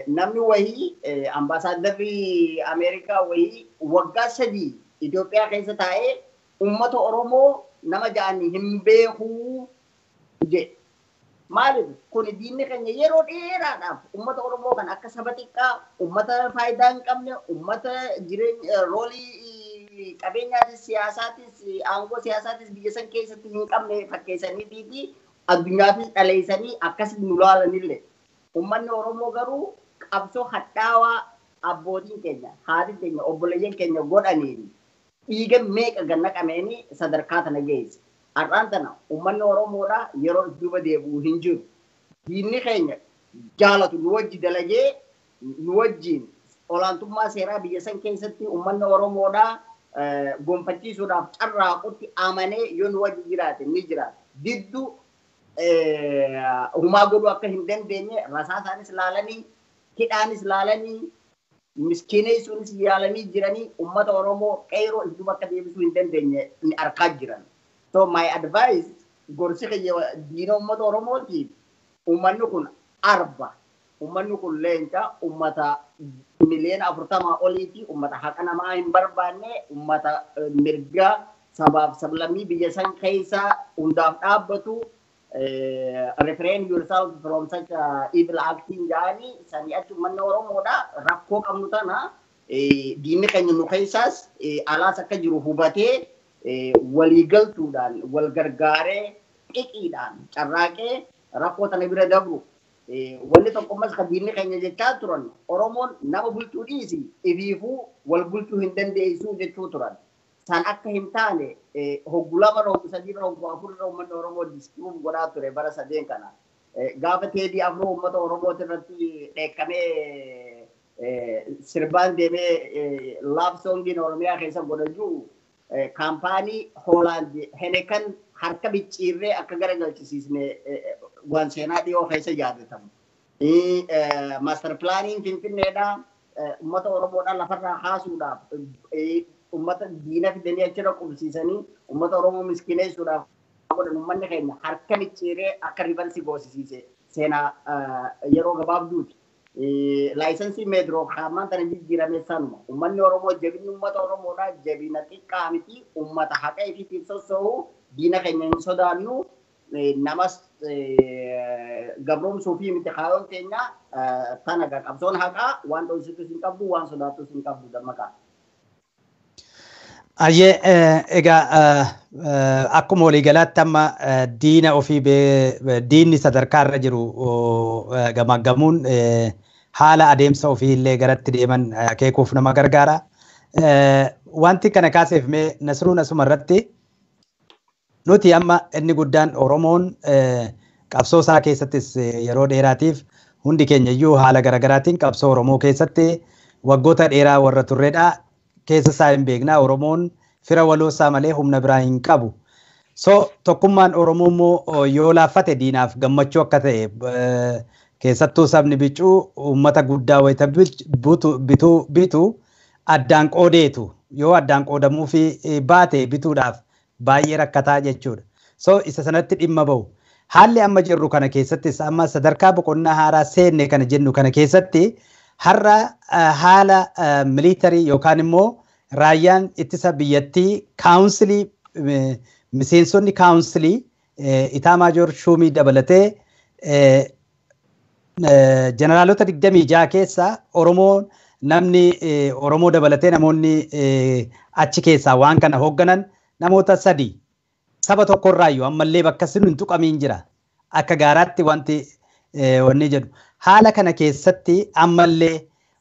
Namni wayii ambaasaaddarri Ameerikaa wayii waggaa 3 Itoophiyaa keessa taa'ee uummata Oromoo nama ja'anii hin beekuu jedhe. Maaliif kun diinni keenya yeroo dheeraadhaaf uummata Oromoo kan akka saba xiqqaa, uummata faayidaa hin qabne, uummata jireenya roolii qabeenyaatis siyaasaatis aangoo siyaasaatis biyya san keessatti hin qabne fakkeessanii fi addunyaafis dhaleessanii akkas nu laalanillee. Uummanni Oromoo garuu qabsoo hadhaawaa abbootiin keenya, haati keenya, obboleeyyan keenya godhaniin dhiiga meeqa gannaqameeni sadarkaa tana geesse. Har'aan tana uummanni Oromoodhaa yeroo duuba deebi'u hin jiru. Diinni keenya jaalatu nu wajji dalagee nu wajjin olaantummaa seeraa biyya san keessatti uummanni Oromoodhaa gonfachiisuudhaaf carraaqutti amanee yoo nu wajji jiraate ni jiraata. Diddu humaa godhuu akka hin dandeenye rasaasaanis laalanii, hidhaanis laalanii, miskiineessuunis yaalanii jiranii uummata Oromoo qeeroo duuba akka deebisuu hin dandeenye ni argaa jiran. So my advice gorsi kiyya diina uummata Oromootiif uummanni kun arba, uummanni kun leenca, uummata miliyoona 40 oliiti, uummata haqa namaa hin barbaanne, uummata mirga sabaaf sablammii biyya san keessa hundaaf dhaabbatu. Refrain yourself from such evil acting jedhanii sanii achi uummanni Oromoodha rakkoo qabnu tana diinni keenya nu keessaas alaas akka jiru hubatee waliigaltuudhaan wal gargaaree xiqiidhaan carraaqee rakkoo tana bira dabru. Wanni tokkommas kan diinni keenya jechaa turan Oromoon nama bulchuu dhiisi ifiifuu wal bulchuu hin dandeessuu jechuu turan. San akka hin taane hoggu 2 hoggu 3 hoggu 4 uummanni Oromoo disprove godhaa ture bara sadeen kana. Gaafa Teedii Afroo uummata Oromooti irratti dheekkamee sirbaan deemee love songiin Oromiyaa keessa godha jiru kaampaanii Hoolaand Heineken harka bicciirree akka garagalchisiisne waan seenaa dhiyoo keessa yaadatamu. Master planiin Finfinneedha. Uummata Oromoodhaa lafarraa haasuudhaaf uummata diina fidanii achirra qubsiisanii uummata Oromoo miskineessuudhaaf godhan uummanni keenya harka micciiree akka reverse goosisiise seenaa yeroo gabaabduuti. Laayisensii Meedroo hammaan tana jijjiirame sanuma. Uummanni Oromoo jabinni uummata Oromoodhaa jabina xiqqaa miti. Uummata haqa ifiitiif sossoo'u diina keenya hin sodaannu. Namas gabroomsuu fi miti kaayoon keenya tana qabsoon haqaa waan dhoksitus hin qabdu waan sodaattus hin qabdu dammaqaa. Ayyee, egaa akkuma waliigalaatti amma diina ofii diinni sadarkaa irra jiru gamaggamuun haala adeemsa ofii illee garatti deeman akeekuuf nama gargaara. Wanti kana kaaseef mee Nasruun asuma irratti nuti amma inni guddaan Oromoon qabsoo isaa keessattis yeroo dheeraatiif hundi keenya iyyuu haala garaagaraatiin qabsoo Oromoo keessatti waggoota dheeraa warra turredha. Keessa isaa hin beeknaa Oromoon fira waloo isaa malee humna biraa hin qabu. So tokkummaan Oromoo immoo yoo laaffate diinaaf gammachuu akka ta'e keessattuu sabni bicuu uummata guddaa wayita bitu addaan qoodeetu yoo addaan qoodamuu fi baate bituudhaaf baay'ee rakkataa jechuudha. So isa sanatti dhimma bahu. Haalli amma jirru kana keessattis amma sadarkaa boqonnaa haaraa seenne kana jennu kana keessatti har'a haala militarii yookaan immoo raayyaan ittisa biyyattii kaawunsilii miseensonni kaawunsilii itaamaajoor shuumii dabalatee jeneraalota 26 keessa Oromoo namni Oromoo dabalatee namoonni achi keessaa waan kana hoogganan namoota 3 saba tokkorraayyuu ammallee bakka sin hin tuqamiin jira. Akka gaaraatti wanti wanni jedhu. Haala kana keessatti ammallee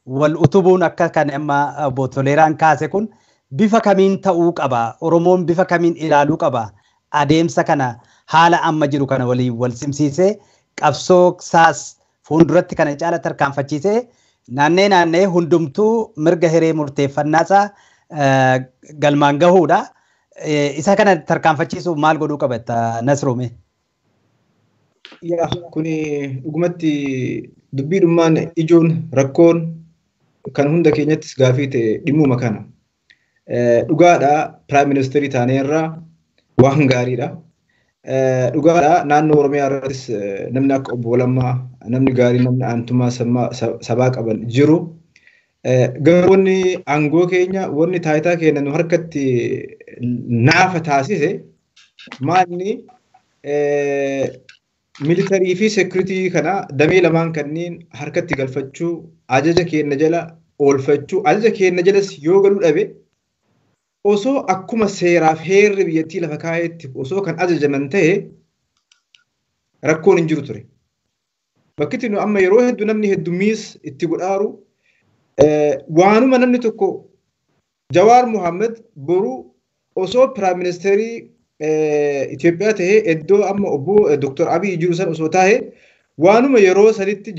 wal utubuun akka kan amma obbo Toleeraan kaase kun bifa kamiin ta'uu qaba? Oromoon bifa kamiin ilaaluu qaba? Adeemsa kana haala amma jiru kana waliin wal simsiisee qabsoo isaas fuulduratti kana caala tarkaanfachiisee naannee naannee hundumtuu mirga hiree murteeffannaasaa galmaan gahuudha. Isa kana tarkaanfachiisuuf maal godhuu qaba Nasruume? Yaa kuni dhugumatti dubbiidhummaan ijoon rakkoon kan hunda keenyattis gaafii ta'e dhimmuma kana. Dhugaadha piraayim ministeerii taaneerraa waan gaariidha. Dhugaadha naannoo Oromiyaa irrattis namni akka obbo Lammaa Namni gaarii namni aantummaa sabaa qaban jiru. Garuu wanni aangoo keenya wanni taayitaa keenya nu harkatti naafa taasise maalni militarii fi seekuritii kana damee lamaan kanneen harkatti galfachuu ajaja keenya jala oolfachuu ajaja keenya jalas yoo galuu dhabe osoo akkuma seeraaf heerri biyyattii lafa kaa'etti osoo kan ajajaman ta'e rakkoon hin jiru ture. Bakki nu amma yeroo hedduu namni heddummiis itti godhaaru waanuma namni tokko Jawaar Mohaammed boruu osoo piraayim ministeerii Itoophiyaa ta'ee iddoo amma obbo Dr. Abiy jiru san osoo taa'e waanuma yeroo sanitti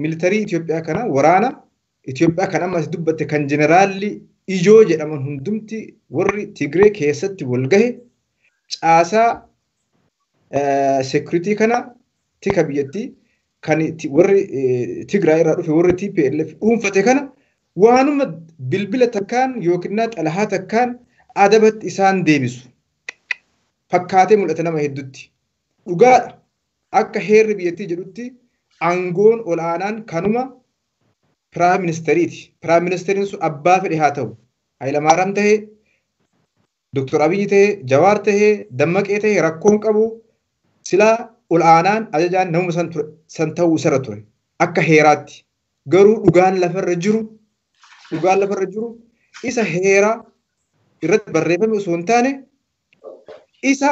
militarii Itoophiyaa kana waraana Itoophiyaa kan amma as dubbatte kan jeneraalli ijoo jedhaman hundumti warri Tigree keessatti wal gahe caasaa seekuritii kana tika biyyattii kan warri Tigraay irraa dhufe warri TPLF dhuunfate kana waanuma bilbila takkaan yookiin xalahaa takkaan adabatti isaan deebisu. Fakkaatee mul'ata nama hedduutti. Dhugaadha. Akka heerri biyyattii jedhutti aangoon ol'aanaan kanuma piraayim ministeriiti. Piraayim ministeriin sun abbaa fedhe haa ta'u. Hayilamaariyaam ta'ee, Dr. Abiyyi ta'ee, Jawaar ta'ee, Dammaqee ta'ee rakkoon qabu silaa ol'aanaan ajajaan namuma san ta'uu isarra ture. Akka heeraatti. Garuu dhugaan lafarra jiru dhugaan lafarra jiru isa heeraa irratti barreeffame osoo hin taane isa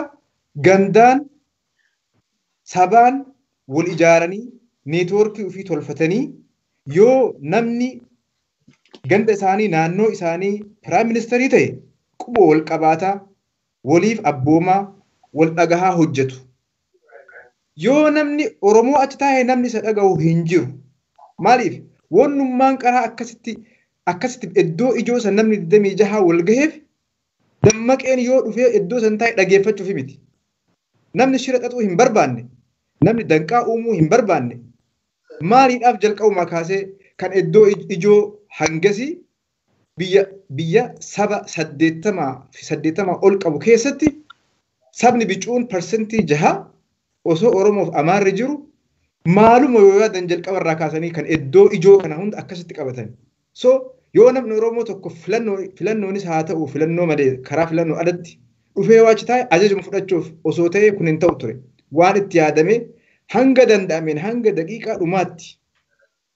gandaan sabaan wal ijaaranii neetwoorkii ofii tolfatanii yoo namni ganda isaanii naannoo isaanii piraayim ministeerii ta'e quba wal qabaataa waliif abboomaa wal dhagahaa hojjetu. Yoo namni Oromoo achi taa'e namni isa dhagahu hin jiru. Maaliif? Wannummaan qaraa akkasitti iddoo ijoo san namni 26 wal gaheef dammaqeen yoo dhufee iddoo san taa'e dhageeffachuuf miti. Namni shira xaxuu hin barbaanne, namni danqaa uumuu hin barbaanne, maaliidhaaf jalqabumaa kaasee kan iddoo ijoo hangasii biyya saba 80 ol qabu keessatti sabni bicuun 6% osoo Oromoof Amaarri jiru maaluma yoo yaadan jalqaba irraa kaasanii kan iddoo ijoo kana hunda akkasitti qabatan. So yoo namni Oromoo tokko filannoonis haa ta'u filannoo malee karaa filannoo alatti dhufee waachi taa'e ajajuma fudhachuuf osoo ta'e kun hin ta'u ture. Waan itti yaadame hanga danda'ameen hanga daqiiqaa dhumaatti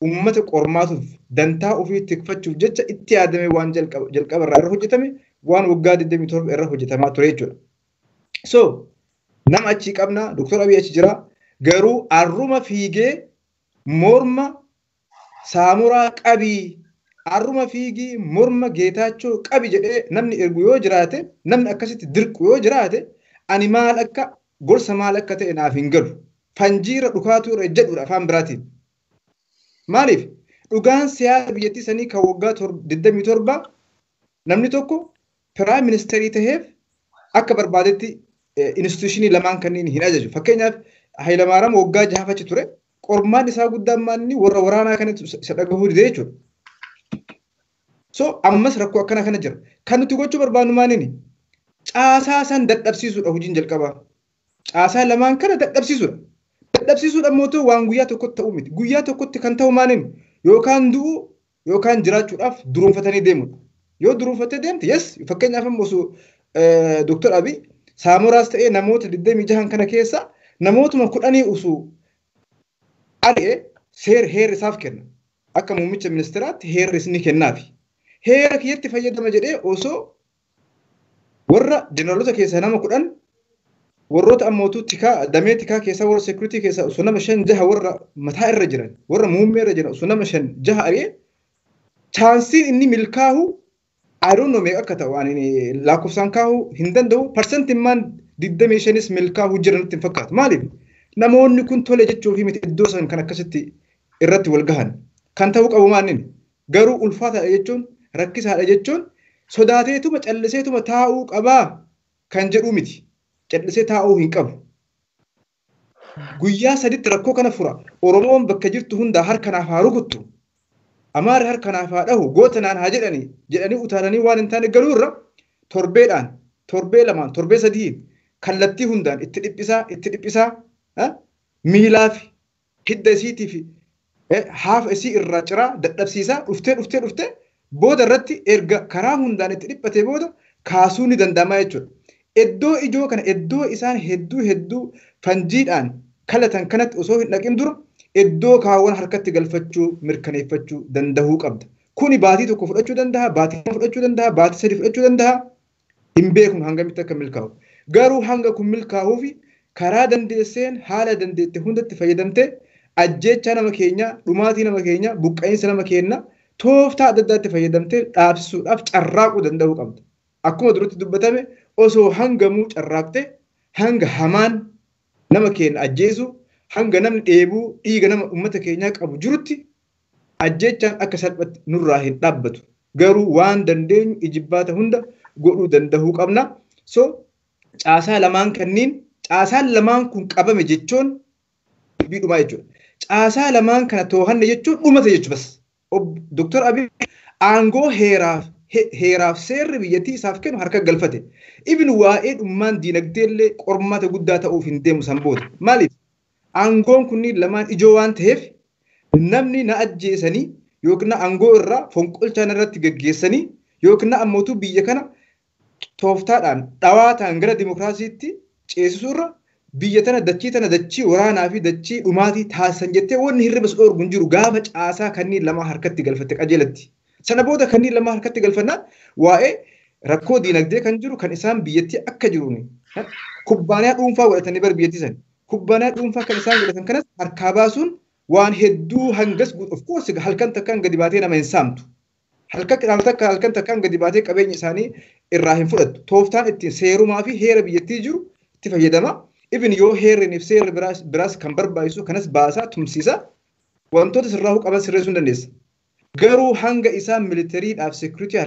uummata qormaatuuf dantaa ofii tikfachuuf jecha itti yaadame waan jalqaba irraa irra hojjetame waan waggaa 27 irra hojjetamaa ture jechuudha. So nama achii qabna Dr. Abiy achi jira garuu arruma fiigee morma Saamuraa qabii arruma fiigii morma Geetaachoo qabi jedhee namni ergu yoo jiraate namni akkasitti dirqu yoo jiraate ani maal akka gorsa maal akka ta'e naaf hin galu. Fanjiira dhukaatuu irra jedhudha afaan biraatiin. Maaliif dhugaan siyaasa biyyattii sanii kan waggaa 27 namni tokko piraayim ministeerii ta'eef akka barbaadetti instituushinii lamaan kanneen hin ajaju. Fakkeenyaaf Hayilamaariyaam waggaa 6 achi ture. Qormaan isaa guddaan maalni warra waraanaa kanatti isa dhagahuu dide jechuudha. So ammas rakkoo akkana kana jira. Kan nuti gochuu barbaannu maalini? Caasaa san dadhabsiisuudha hojiin jalqabaa. Caasaa lamaan kana dadhabsiisuudha. Dadhabsiisuudha immoo waan guyyaa tokkotti ta'uu miti. Guyyaa tokkotti kan ta'u maalini? Yookaan du'uu yookaan jiraachuudhaaf duruunfatanii deemudha. Yoo duruunfattee deemte yes fakkeenyaaf ammoo osoo Dr. Abiy Saamoraas ta'ee namoota 26 kana keessa namootuma 10 osoo ari'ee seer heerri isaaf kenna. Akka muummicha ministeeraatti heerri ni kennaafi. Heera kiyyatti fayyadama jedhee osoo warra jeneraalota keessaa nama 10 warroota ammootuu tikaa damee tikaa keessaa warra seekuritii keessaa osoo nama 5 6 warra mataa irra jiran warra muummee irra jiran osoo nama 5 6 ari'ee chaansiin inni milkaahu I don't know meeqa akka ta'u ani lakkoofsaan kaahuu hin danda'u parsantimmaan 25nis milkaahuu jiran natti hin fakkaatu. Maaliif? Namoonni kun tole jechuuf miti iddoo san kan akkasitti irratti wal gahan. Kan ta'uu qabu maanini? Garuu ulfaataadha jechuun rakkisaadha jechuun sodaateetuma calliseetuma taa'uu qabaa kan jedhu miti. Callisee taa'uu hin qabu. Guyyaa saditti rakkoo kana fura. Oromoon bakka jirtu hundaa harka naaf haa rukuttu. Amaarri harka naaf haa dhahu goota naan haa jedhanii utaalanii waan hin taane galuu irra torbeedhaan torbee lamaan torbee sadiin kallattii hundaan itti dhiphisaa miilaa fi Hidda isiitii fi haafa isii irraa ciraa dadhabsiisaa dhuftee booda irratti erga karaa hundaan itti dhiphatee booda kaasuu ni danda'ama jechuudha. Iddoo ijoo kana iddoo isaan hedduu fanjiidhaan kalatan kanatti osoo hin dhaqin dura iddoo kaawwan harkatti galfachuu mirkaneeffachuu danda'uu qabda. Kuni baatii tokko fudhachuu danda'a, baatii lama fudhachuu danda'a, baatii sadi fudhachuu danda'a. Hin beeknu hangamitti akka milkaa'u. Garuu hanga kun milkaa'uufi karaa dandeesseen haala dandeette hundatti fayyadamtee ajjeechaa nama keenyaa, dhumaatii nama keenyaa, buqqa'iinsa nama keenyaa tooftaa adda addaatti fayyadamtee dhaabsisuudhaaf carraaquu danda'uu qabda. Akkuma duratti dubbatame osoo hangamuu carraaqte hanga hamaan nama keenya ajjeesu hanga namni dheebuu dhiiga nama uummata keenyaa qabu jirutti ajjeechaan akka salphatti nurraa hin dhaabbatu. Garuu waan dandeenyu ijibbaata hunda godhuu danda'uu qabna. So caasaa lamaan kanniin caasaan lamaan kun qabame jechuun dubbii dhumaa jechuudha. Caasaa lamaan kana too'anne jechuun dhumate jechuudha bas. Dr. Abiy aangoo heeraaf seerri biyyattii isaaf kennu harka galfate. Ibn waa'ee dhummaan diinagdee illee qormaata guddaa ta'uuf hin deemu san booda. Maaliif? Aangoon kunniin lamaan ijoo waan ta'eef namni na ajjeesanii yookiin aangoo irraa fonqolchaan irratti geggeessanii yookiin ammootu biyya kana tooftaadhaan dhawaataan gara dimokiraasiitti ceesisuu irra biyya tana dachii waraanaa fi dachii dhumaatii taasisan jettee wanni hirriba si dhoorgu hin jiru gaafa caasaa kanneen lama harkatti galfatte qajeelatti. Sana booda kanneen lama harkatti galfannaan waa'ee rakkoo diinagdee kan jiru kan isaan biyyattii akka jiruun kubbaaniyaa dhuunfaa godhatanii bar biyyattii sani. Kubbaaniyaa dhuunfaa kan isaan godhatan kanas harkaa baasuun waan hedduu hangas of course halkan takkaan gadi baatee nama hin saamtu. Halkan takkaan gadi baatee qabeenya isaanii irraa hin fudhattu. Tooftaan ittiin seerumaa fi heera biyyattii jiru itti fayyadama. Ibn yoo heerriif seerri biraas kan barbaachisu kanas baasaa tumsiisa wantoota sirraa'uu qaban sirreessuu hin dandeessa. Garuu hanga isaan militariidhaaf seekuritii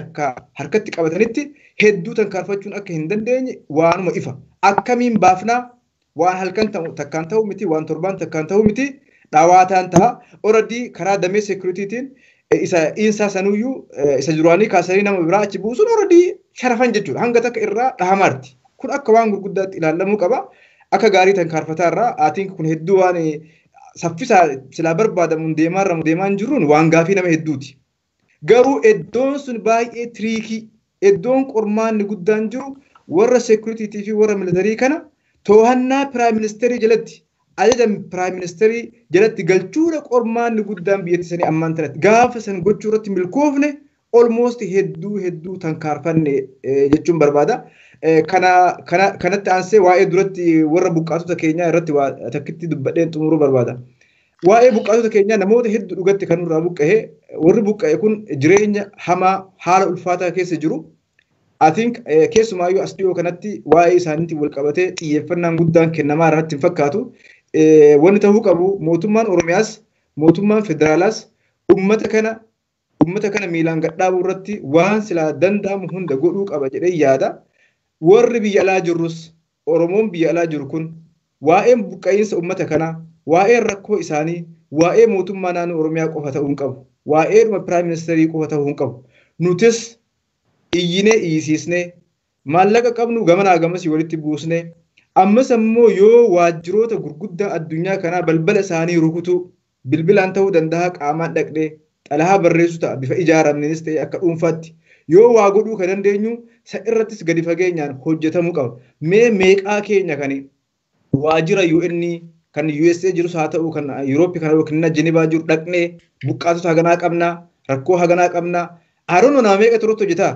harkatti qabatanitti hedduu tankaarfachuun akka hin dandeenye waanuma ifa. Akkamiin baafnaa waan halkan takkaan ta'u miti waan torbaan takkaan ta'u miti dhawaataan ta'a. Oradii karaa damee seekuritiitiin isa insaa sanuyyuu isa duraanii kaasanii nama biraa achi buusuun oradii sharafan jechuudha. Hanga takka irraa dhahamaarti. Kun akka waan gurguddaatti ilaalamuu qaba. Akka gaarii tankaarfataa irraa aatiin kun hedduu waan saffisa silaa barbaadamuun deemaa hin jirruun waan gaafii nama hedduuti. Garuu iddoon sun baay'ee tiriikii iddoon qormaanni guddaan jiru warra seekuritii fi warra militarii kana to'annaa piraayim ministeerii jalatti ajaja piraayim ministeerii jalatti galchuudha qormaanni guddaan biyyattii sanii ammaan tanatti gaafa san gochuu irratti milkoofne almost hedduu tankaarfanne jechuun barbaada. Kanatti aansee waa'ee duratti warra buqqaatota keenyaa irratti takkitti dubbadheen xumuruu barbaada. Waa'ee buqqaatota keenyaa namoota hedduu dhugatti kan nurraa buqqa'e warri buqqa'e kun jireenya hamaa haala ulfaataa keessa jiru. I think keessumaayyuu as dhiyoo kanatti waa'ee isaaniitiin wal qabatee xiyyeeffannaan guddaan kennamaa irratti hin fakkaatu. Wanni ta'uu qabu mootummaan Oromiyaas mootummaan federaalaas uummata kana miilaan gadhaabuu irratti waan silaa danda'amu hunda godhuu qaba jedhee yaada. Warri biyya alaa jirrus Oromoon biyya alaa jiru kun waa'een buqqa'iinsa uummata kanaa waa'een rakkoo isaanii waa'ee mootummaa naannoo Oromiyaa qofa ta'uu hin qabu. Waa'ee dhuma piraayim ministeerii qofa ta'uu hin qabu. Nutis iyyinee iyyisiisnee maallaqa qabnu gamanaa gamasii walitti buusnee ammas ammoo yoo waajjiroota gurguddaa addunyaa kanaa balbala isaanii rukutuu bilbilaan ta'uu danda'a qaamaan dhaqnee xalayaa barreessuu ta'a bifa ijaaramneenis ta'e akka dhuunfaatti yoo waa godhuu kan dandeenyu isa irrattis gadi fageenyaan hojjetamuu qaba. Mee meeqaa keenya kan waajjira UN kan USA jirus haa ta'u kan Yuurooppii kan yookiin Jenevaa jiru dhaqnee buqqaatota haganaa qabnaa rakkoo haganaa qabnaa haroon nama meeqa turutti hojjetaa?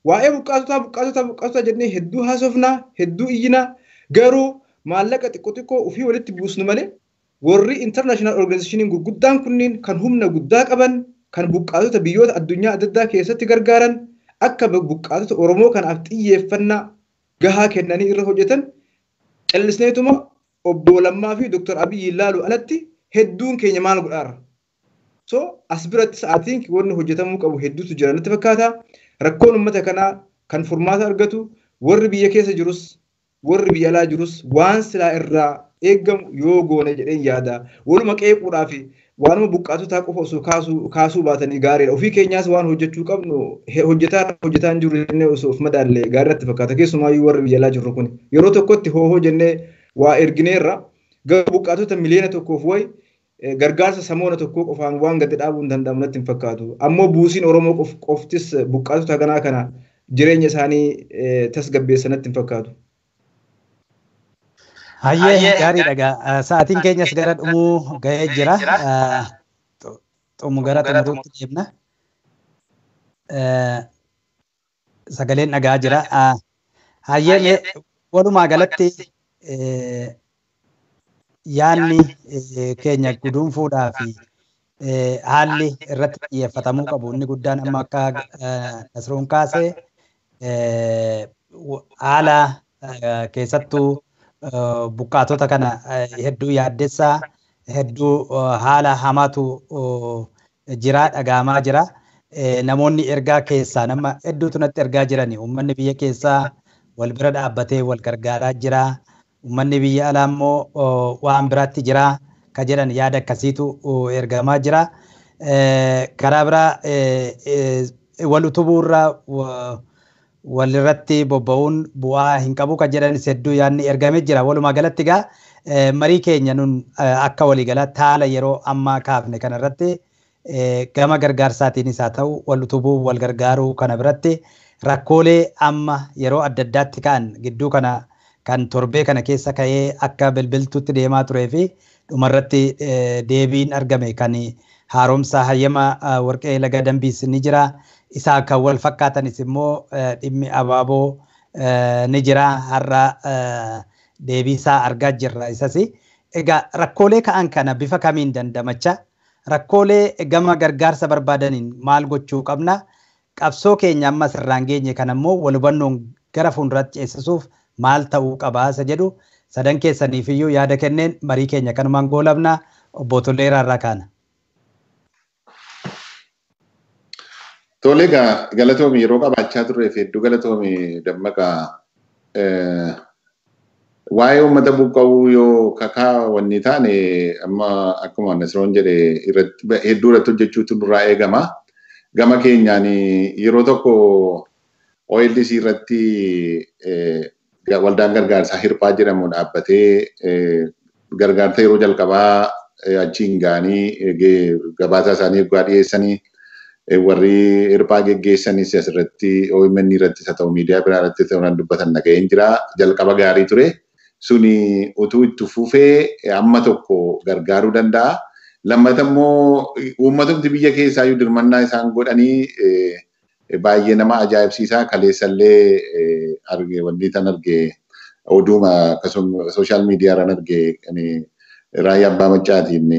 Waa'ee buqqaatota jennee hedduu haasofnaa hedduu iyyinaa garuu maallaqa xiqqoo xiqqoo ofii walitti buusnu malee warri international organizationiin gurguddaan kunniin kan humna guddaa qaban kan buqqaatota biyyoota addunyaa adda addaa keessatti gargaaran akka buqqaatota Oromoo kanaaf xiyyeeffannaa gahaa kennanii irra hojjetan callisneetuma obbo Lammaa fi Dr. Abiyyi ilaalu alatti hedduun keenya maal godhaarra. So as biratti sa'aatiin wanni hojjetamuu qabu hedduutu jira natti fakkaata. Rakkoon uummata kanaa kan furmaata argatu warri biyya keessa jirus warri biyya alaa jirus waan silaa irraa eeggamu yoo goone jedheen yaada. Waluma qeequudhaa fi waanuma buqqaatotaa qofa osoo kaasuu baatanii gaariidha. Ofii keenyaas waan hojjechuu qabnu hojjetaa hin jirru jennee osoo of madaallee gaarii natti fakkaata. Keessumaayyuu warri biyya alaa jirru kun yeroo tokkotti hoohoo jennee waa ergineerra garuu buqqaatota miliyoona tokkoof wayi Gargaarsa samoona tokkoo qofaan waan gadi dhaabuu hin danda'amu natti hin fakkaatu. Ammoo buusiin Oromoo qoftis buqqaatota haganaa kana jireenya isaanii tasgabbeessa natti hin fakkaatu. Hayyee, gaariidha egaa. Sa'aatiin keenyas gara dhumuu ga'ee jira. Gara xumuruutti deemna. Sagaleen dhagaa jira. Hayyee, walumaa galatti yaanni keenya guduunfuudhaa fi haalli irratti xiyyeeffatamuu qabu inni guddaan amma akka Nasruun kaasee haala keessattuu buqqaatota kana hedduu yaaddessaa, hedduu haala hamaatu jira, dhaga'amaa jira. Namoonni ergaa keessaa nama hedduutu natti ergaa jirani. Uummanni biyya keessaa wal bira dhaabbatee wal gargaaraa jira. Uummanni biyya alaa immoo waan biraatti jira ka jedhan yaada akkasiitu ergamaa jira. Karaa biraa wal utubuurra walirratti bobba'uun bu'aa hin qabu kan jedhanis hedduu yaadni ergamee jira. Walumaa galatti egaa marii keenya nun akka waliigalaatti haala yeroo ammaa kaafne kanarratti gama gargaarsaatiinis haa ta'u wal utubuu, wal gargaaruu kana biratti rakkoolee amma yeroo adda addaatti ka'an gidduu kana kan torbee kana keessa ka'ee akka bilbiltuutti deemaa turee fi dhumarratti deebiin argame kan haaromsa hayyama warqee laga dambiis ni jira. Isaa kan wal fakkaatanis immoo dhimmi abaaboo ni jira. Har'a deebii isaa argaa jirra isas. Egaa rakkoolee ka'an kana bifa kamiin dandamacha, rakkoolee gama gargaarsa barbaadaniin maal gochuu qabna, qabsoo keenya amma sirraan geenye kana immoo wal hubannoon gara fuulduraatti ceesisuuf maal ta'uu qabaa isa jedhu sadan keessaniif iyyuu yaada kenneen marii keenya kanumaan goolabna. Obbo Toleeraa irraa kaana. Tole egaa, galatoomi yeroo qabaachaa turreef hedduu galatoomi Dammaqaa. Waa'ee uummata buqqa'uu yoo kakaa wanni taane, amma akkuma Nasroon jedhe hedduu irratti hojjechuutu nurraa eegama. Gama keenyaan yeroo tokko OLC irratti waldaan gargaarsaa Hirphaa jedhamu dhaabbatee gargaarsa yeroo jalqabaa achiin ga'anii gabaasa isaanii eeggaa dhiyeessanii, warri Hirphaa geggeessanis asirratti OMN irrattis haa ta'u miidiyaa biraa irratti ta'uudhaan dubbatan dhaga'een jira. Jalqaba gaarii ture. Suni utuu itti fufee amma tokko gargaaruu danda'a. Lammata immoo uummatumti biyya keessaa iyyuu dirmannaa isaan godhanii baay'ee nama ajaa'ibsiisaa. Kaleessallee arge, wanni tan arge, oduuma akkasuma social media irraan arge, raayyaa abbaa maccaatiin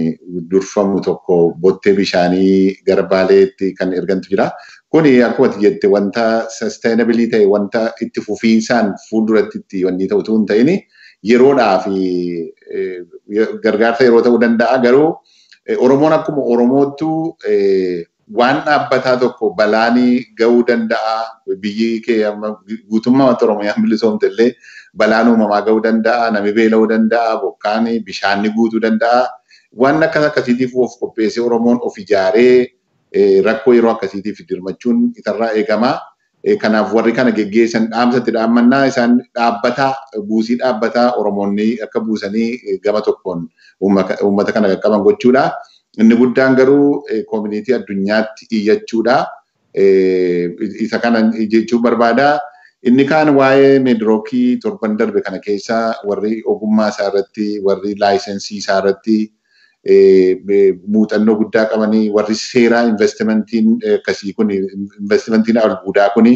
durfamu tokko bottee bishaanii gara Baaleetti kan ergantu jira. Kuni akkuma ati jette wanta sustainability ta'e, wanta itti fufiinsaan fuulduratti itti wanni ta'u utuu hin ta'in, yeroodhaa fi gargaarsa yeroo ta'uu danda'a. Garuu Oromoon akkuma Oromoottu waan dhaabbataa tokko balaanii ga'uu danda'a. Biyyi kee amma guutummaa Oromiyaan bilisoomte illee balaan uumamaa ga'uu danda'a. Nami beela'uu danda'a. Bokkaan bishaanni guutuu danda'a. Waan akkas akkasiitiif of qopheessee Oromoon of ijaaree rakkoo yeroo akkasiitiif dirmachuun isarraa eegama. Kanaaf warri kana geggeessan dhaamsatti dhaammannaa isaan dhaabbataa, buusii dhaabbataa Oromoonni akka buusanii gama tokkoon uummata kana qaqqaban gochuudha. Inni guddaan garuu community addunyaatti iyyachuudha. Isa kana jechuu barbaada. Inni kaan waa'ee Meedirookii torban darbe kana keessa warri ogummaa isaa irratti, warri license isaa irratti muuxannoo guddaa qabanii, warri seeraa investmentiin akkasii kun, investmentiin albuudaa kuni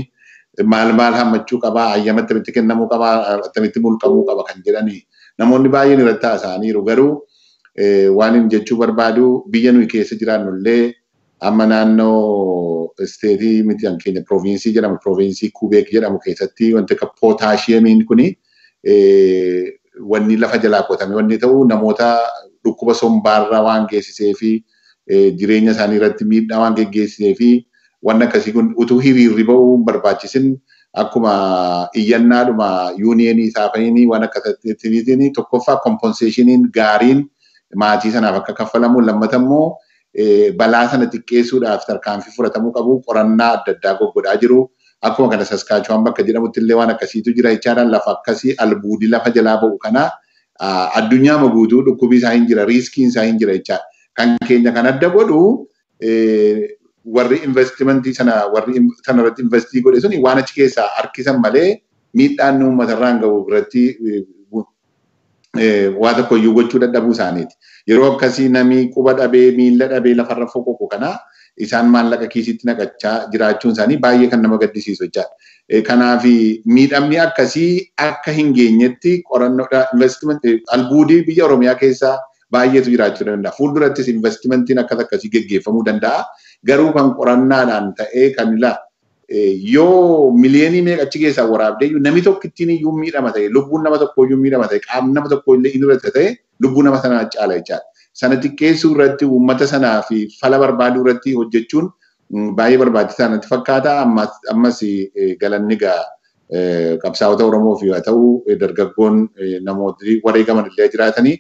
maal maal hammachuu qabaa, hayyama attamitti kennamuu qabaa, attamitti mulqamuu qaba kan jedhanii namoonni baay'een irratti haasa'aniiru. Garuu waan inni jechuu barbaadu, biyya nuyi keessa jiraannu illee amma naannoo state miti kan keenya province jedhamu, province Kubeek jedhamu keessatti wanti akka potassiumiin kuni wanni lafa jalaa qotame wanni ta'u namoota dhukkuba sombaarraa waan geessisee fi jireenya isaanii irratti miidhaa waan geggeessisee fi waan akkasii kun utuu hiriirri ba'uu hin barbaachisin akkuma iyyannaadhuma unionii isaa fa'iin waan akkasiitiin tokkoffaa compensationiin gaariin maatii sanaaf akka kaffalamu, lammata immoo balaa sana xiqqeessuudhaaf tarkaanfii fudhatamuu qabu qorannaa adda addaa goggodhaa jiru. Akkuma kana Saskaachuwaan bakka jedhamutti illee waan akkasiitu jira jechaadha. Lafa akkasii albuudii lafa jalaa ba'u kana addunyaa guutuu dhukkubi isaa hin jira, riskiin isaa hin jira jechaadha. Kan keenya kan adda godhu warri investimentii sana warri sana irratti investii godhe suni waan achi keessaa harkisan malee miidhaan uummatarraan gahu irratti waa tokko iyyuu gochuu dadhabuu isaaniiti. Yeroo akkasii namni quba dhabee miilla dhabee lafarra foqoqu kana isaan maallaqa kiisitti naqachaa jiraachuun isaanii baay'ee kan nama gaddisiisu jechaadha. Kanaaf miidhamni akkasii akka hin geenyetti qorannoodha investimentii albuudii biyya Oromiyaa keessaa baay'eetu jiraachuu danda'a. Fuuldurattis investimentiin akkas akkasii geggeeffamuu danda'a. Garuu kan qorannaadhaan ta'ee kan ilaa yoo miliyoonii meeqa achi keessaa waraabdee iyyuu namni tokko ittiin iyyuu miidhama ta'e lubbuun nama tokko iyyuu miidhama ta'e qaamni nama tokko illee inni irratti ta'e lubbuu nama sanaa caala jechaadha. Sana xiqqeessuu irratti uummata sanaa fi fala barbaaduu irratti hojjechuun baay'ee barbaachisaa natti fakkaata. Ammas galanni egaa qabsaa'ota Oromoof yoo ta'u dargaggoon namootni wareegaman illee jiraatanii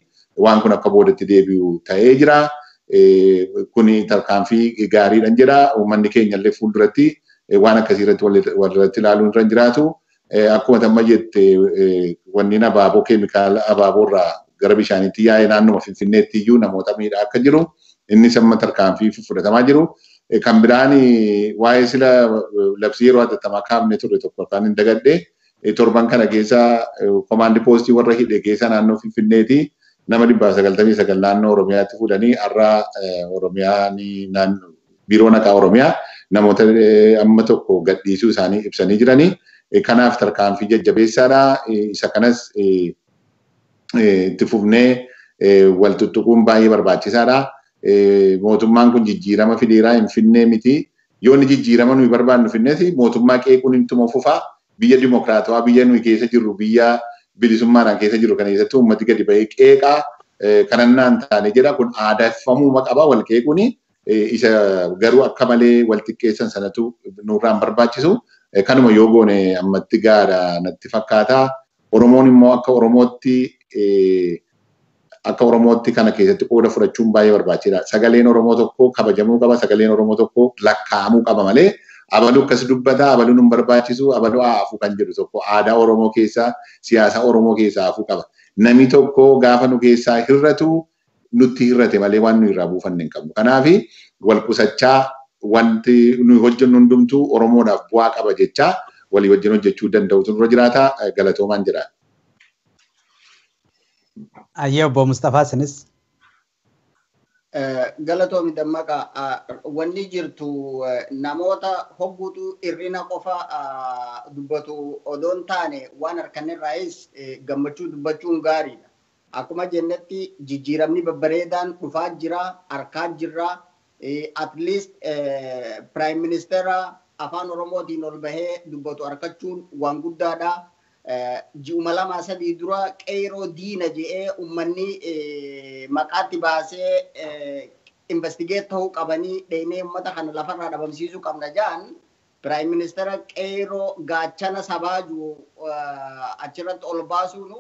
waan kun akka boodatti deebi'u ta'ee jira. Kuni tarkaanfii gaariidhaan jira. Uummanni keenya illee fuulduratti waan akkasii irratti walirratti ilaaluun irra jiraatu. Akkuma tamma jette wanni abaaboo keemikaala abaaboo irraa gara bishaaniitti yaa'ee naannuma Finfinneetti iyyuu namoota miidhaa akka jiru innis amma tarkaanfii fudhatamaa jiru. Kan biraan waa'ee sila labsii yeroo hatattamaa kaafne ture tokko afaan hin dagadhe torban kana keessa komaandi poostii warra hidhe keessa naannoo Finfinneeti nama 199 naannoo Oromiyaatti fuudhanii har'a Oromiyaa biiroo naqaa Oromiyaa namoota amma tokko gadhiisuu isaanii ibsanii jiranii. Kanaaf tarkaanfii jajjabeessaadha. Isa kanas itti fufnee wal tuttuquun baay'ee barbaachisaadha. Mootummaan kun jijjiirama fideeraa hin finnee miti. Yoo inni jijjiirama nuyi barbaannu finnees mootummaa qeequun ittuma fufaa. Biyya dimokiraatawaa biyya nuyi keessa jirru biyya bilisummaadhaan keessa jirru kana keessatti uummati gadi bahee qeeqaa kanannaan taane jedha kun aadaeffamuu qaba wal qeequuni. Isa garuu akka malee wal xiqqeessan sanatu nurraan barbaachisu. Kanuma yoo goone ammatti gaara natti fakkaata. Oromoon immoo akka Oromootti akka Oromootti kana keessatti qooda fudhachuun baay'ee barbaachisaadha. Sagaleen Oromoo tokko kabajamuu qaba. Sagaleen Oromoo tokko lakkaa'amuu qaba malee abaluu akkas dubbata, abaluun hin barbaachisu, abaluu haafuu kan jedhu tokko aadaa Oromoo keessaa, siyaasa Oromoo keessaa hafuu qaba. Namni tokko gaafa nu keessaa hir'atu nutti hir'ate malee waan nu irraa buufanne hin qabnu. Kanaaf wal qusachaa wanti nuyi hojjennu hundumtuu Oromoodhaaf bu'aa qaba jechaa walii wajjin hojjechuu danda'utu nurra jiraata. Galatoomaan jira. Ayyee obbo Mustafaa isinis. Galatoomi Dammaqa, wanni jirtu namoota hogguutu hir'ina qofa dubbatu odoo hin taane waan harkanirraayis gammachuu dubbachuun gaariidha. Akkuma jennetti jijjiiramni babbareedaan dhufaa jira, harkaa jirra. At least Prime Minister afaan Oromootiin ol bahee dubbatu harkachuun waan guddaadha. Ji'uma lama sadii dura qeeroo diina je'ee uummanni maqaatti baasee investigate ta'uu qabanii dheenee uummata kana lafarraa dhabamsiisuu qabna ja'an Prime Minister qeeroo gaachana sabaa jiru achirratti ol baasuun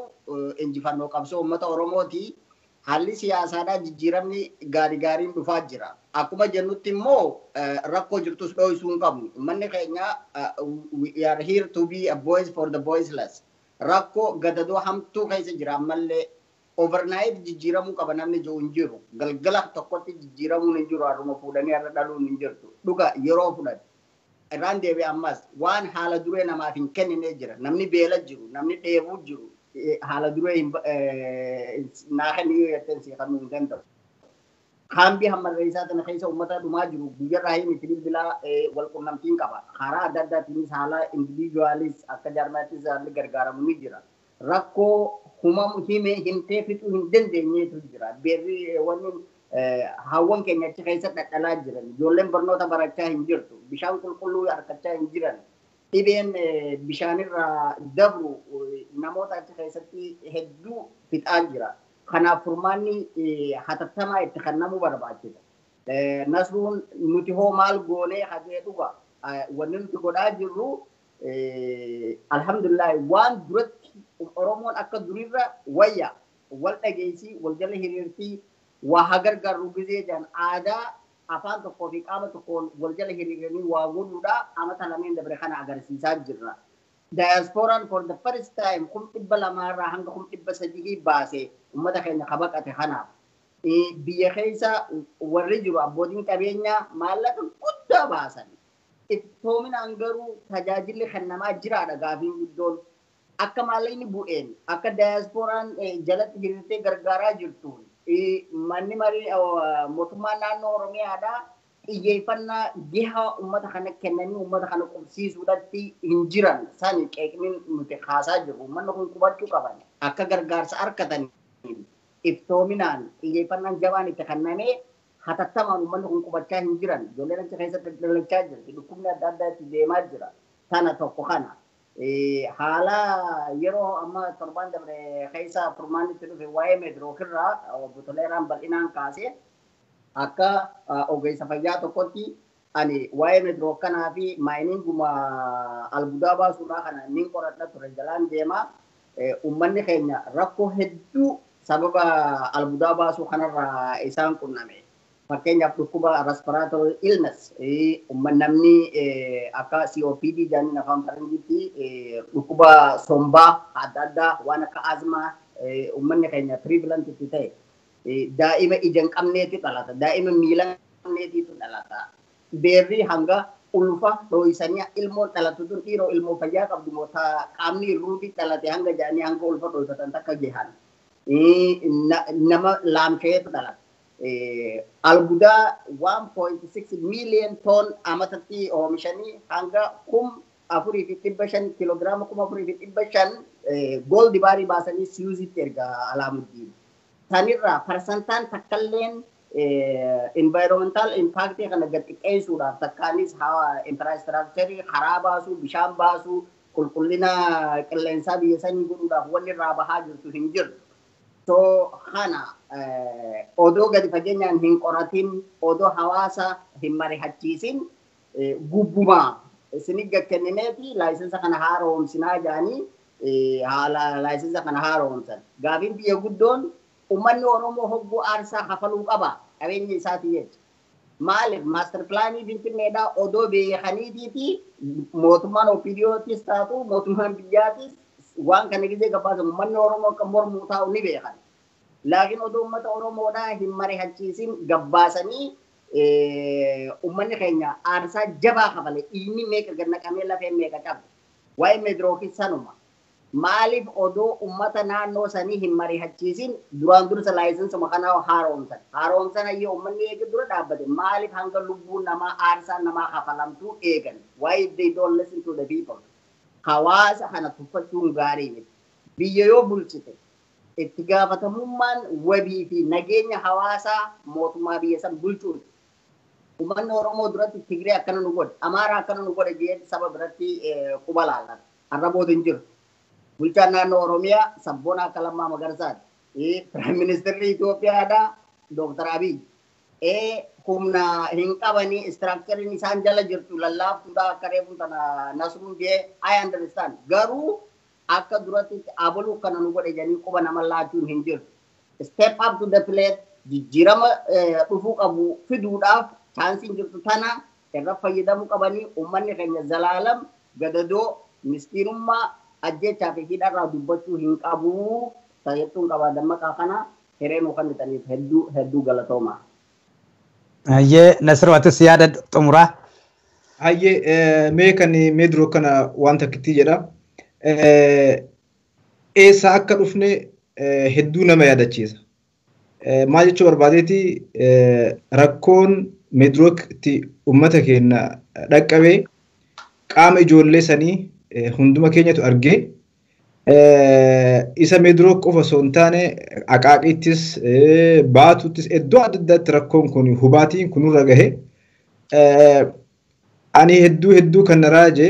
injifannoo qabsoo uummata Oromooti. Haalli siyaasaadhaa jijjiiramni gaarii gaariin dhufaa jira. Akkuma jennutti immoo rakkoo jirtus dho'isuu hin qabnu. Uummanni keenya we are here to be a voice for the voiceless. Rakkoo gadadoo hamtuu keessa jira ammallee overnight jijjiiramuu qaba namni jiru hin jiru. Galgala tokkotti jijjiiramuun hin jiru haruma fuudhanii har'a dhaluun hin jirtu. Dhuga yeroo fudhate. Irraan deebi'e ammas waan haala duree namaaf hin kennine jira. Namni beela jiru, namni dheebuu jiru. Haala duree naa kennu yoo jetteen si kennuu hin danda'u. Kaambii hammarreessaa tana keessa uummata dhumaa jiru guyyarraa hin itti bilbilaa wal qunnamtiin qaba. Karaa adda addaatiinis haala individuaalis akka jaarmaattis haalli gargaaramu ni jira. Rakkoo humamu hime himtee fixuu hin dandeenyeetu jira. Beerri wanni hawwan keenya achi keessa dhadhalaa jiran. Ijoolleen barnoota barachaa hin jirtu. Bishaan qulqulluu harkachaa hin jiran. Dhibeen bishaanirraa dabru namoota achi keessatti hedduu fixaa jira. Kanaaf furmaanni hatattamaa itti kennamuu barbaachisa. Nasruun nuti hoo maal goonee hajee dhuga wanni nuti godhaa jirru alhamdulillah waan duratti Oromoon akka durirra wayya wal dhageessii wal jala hiriirtii waa hagargaarru gizee jedhan aadaa afaan tokkoo fi qaama tokkoon wal jala hiriiranii waa godhuudha amata lameen dabre kana agarsiisaa jirra. Diasporaan for the first time 200,000 irraa hanga 300,000 baase uummata keenya kabaqate kanaaf. Biyya keessa warri jiru abbootiin qabeenyaa maallaqa guddaa baasan. Iftoominaan garuu tajaajilli kan namaa jiraadha gaafiin guddoon. Akka maallaqni bu'een akka daayaaspooraan jalatti hiriirtee gargaaraa jirtuun manni marii mootummaa naannoo Oromiyaadhaa xiyyeeffannaa gahaa uummata kana kennanii uummata kana qubsiisuudhaatti hin jiran sani qeeqni nuti kaasaa jirru. Uummanni kun qubachuu qaban akka gargaarsa argatan iftoominaan xiyyeeffannaan jabaan itti kennamee hatattamaan uummanni kun qubachaa hin jiran. Ijoolleen achi keessatti dhalachaa jirti. Dhukkubni adda addaa itti deemaa jira. Tana tokko kana. Haala yeroo amma torbaan dabre keessa furmaanni itti dhufe waa'ee meedirookirraa obbo Toleeraan bal'inaan kaasee akka ogeessa fayyaa tokkotti ani waa'ee meedirook kanaa fi maayiniinguma albuudaa baasuudhaa kana nin qoradha ture jalaan deemaa. Uummanni keenya rakkoo hedduu sababa albuudaa baasuu kanarraa isaan qunname. Fakkeenyaaf dhukkuba respiratory illness namni akka COPD jedhaniin afaan faranjiitti dhukkuba sombaa adda addaa waan akka asmaa uummanni keenya prevalent itti ta'e daa'ima ija hin qabneetu dhalata, daa'ima miila hin qabneetitu dhalata. Beerri hanga ulfa dho'isanii ilmoon dhalatu tun dhiiroo ilmoo fayyaa qabdu moo qaamni irruuti dhalate hanga jedhanii hanga ulfa dho'ifatan takka gahan. Nama laamsheetu dhalata. Albuudaa 1.6 million ton amatatti oomishanii hanga 4,500 kiloogiraama 4,500 gold baarii baasanii Siwiizitti erga Alaamuddin. Sanirraa parsantaan takkalleen environmental impact kana gad xiqqeessuudhaaf takkaanis infrastructure karaa baasuu, bishaan baasuu, qulqullina qilleensaa biyya sanii godhuudhaaf wanni irraa bahaa jirtu hin jirtu. So kana odoo gadi fageenyaan hin qoratin, odoo hawaasa hin mari'achiisin gubbumaa isinii gad kennineeti laayisensa kana haaromsinaa jedhanii haala laayisensa kana haaromsan. Gaafiin biyya guddoon uummanni Oromoo hogguu aarsaa kafaluu qaba qabeenya isaatii jecha. Maaliif master pilaanii Finfinneedhaa odoo beekaniitii fi mootummaan OPDOtis taatu mootummaan biyyaatis waan kana gisee gabaasan uummanni Oromoo akka mormuu taa'u ni beekan. Laakiin odoo uummata Oromoodhaa hin mari'achiisin gabbaasanii uummanni keenya aarsaa jabaa kafale dhiigni meeqa gad naqamee lafeen meeqa cabe. Waa'ee meedirookis sanuma. Maaliif odoo uummata naannoo sanii hin mari'achiisin duraan dursa laayisensuma kanaa haaromsan? Haaromsan ayyee uummanni eege dura dhaabbate maaliif hanga lubbuun namaa aarsaa namaa kafalamtuu eegan? Why they don't listen to the people? Hawaasa kana tuffachuun gaarii miti. Biyya yoo bulchite itti gaafatamummaan wabii fi nageenya hawaasaa mootummaa biyya san bulchuudha. Uummanni Oromoo duratti Tigree akkana nu godhe, Amaaraa akkana nu godhe jedhee saba biratti quba laallata. Har'a booda hin jiru. Bulchaan naannoo Oromiyaa sabboona akka Lammaa Magarsaati. Piraayim Ministeerri Itoophiyaadhaa Dooktar Abiy. Humna hin qabanii istiraakchariin isaan jala jirtu lallaaftuudha akka reefuun tana Nasruun jee I understand. Garuu akka duratti abaluu kana nu godhe jedhanii quba nama laachuun hin jiru. Step up to the plate jijjiirama dhufuu qabu fiduudhaaf chaansiin jirtu tana irra fayyadamuu qabanii uummanni keenya zalaalam gadadoo miskiinummaa ajjechaa fi hidharraa dubbachuu hin qabu. Tajaajiltuun qabaa dammaqaa kana hiree nuu kennitaniif hedduu hedduu galatooma. Hayyee Nasruu, atis yaada xumuraa. Hayyee, mee kan meediroo kana waan takkitti jedha. Eessaa akka dhufne hedduu nama yaadachiisa. Maal jechuu barbaadeeti, rakkoon meedirootti uummata keenya dhaqqabee qaama ijoollee sanii hunduma keenyatu argee isa meediroo qofa osoo hin taane Aqaaqiittis, Baatuttis, iddoo adda addaatti rakkoon kun hubaatiin kun nurra gahe. Ani hedduu hedduu kan na raaje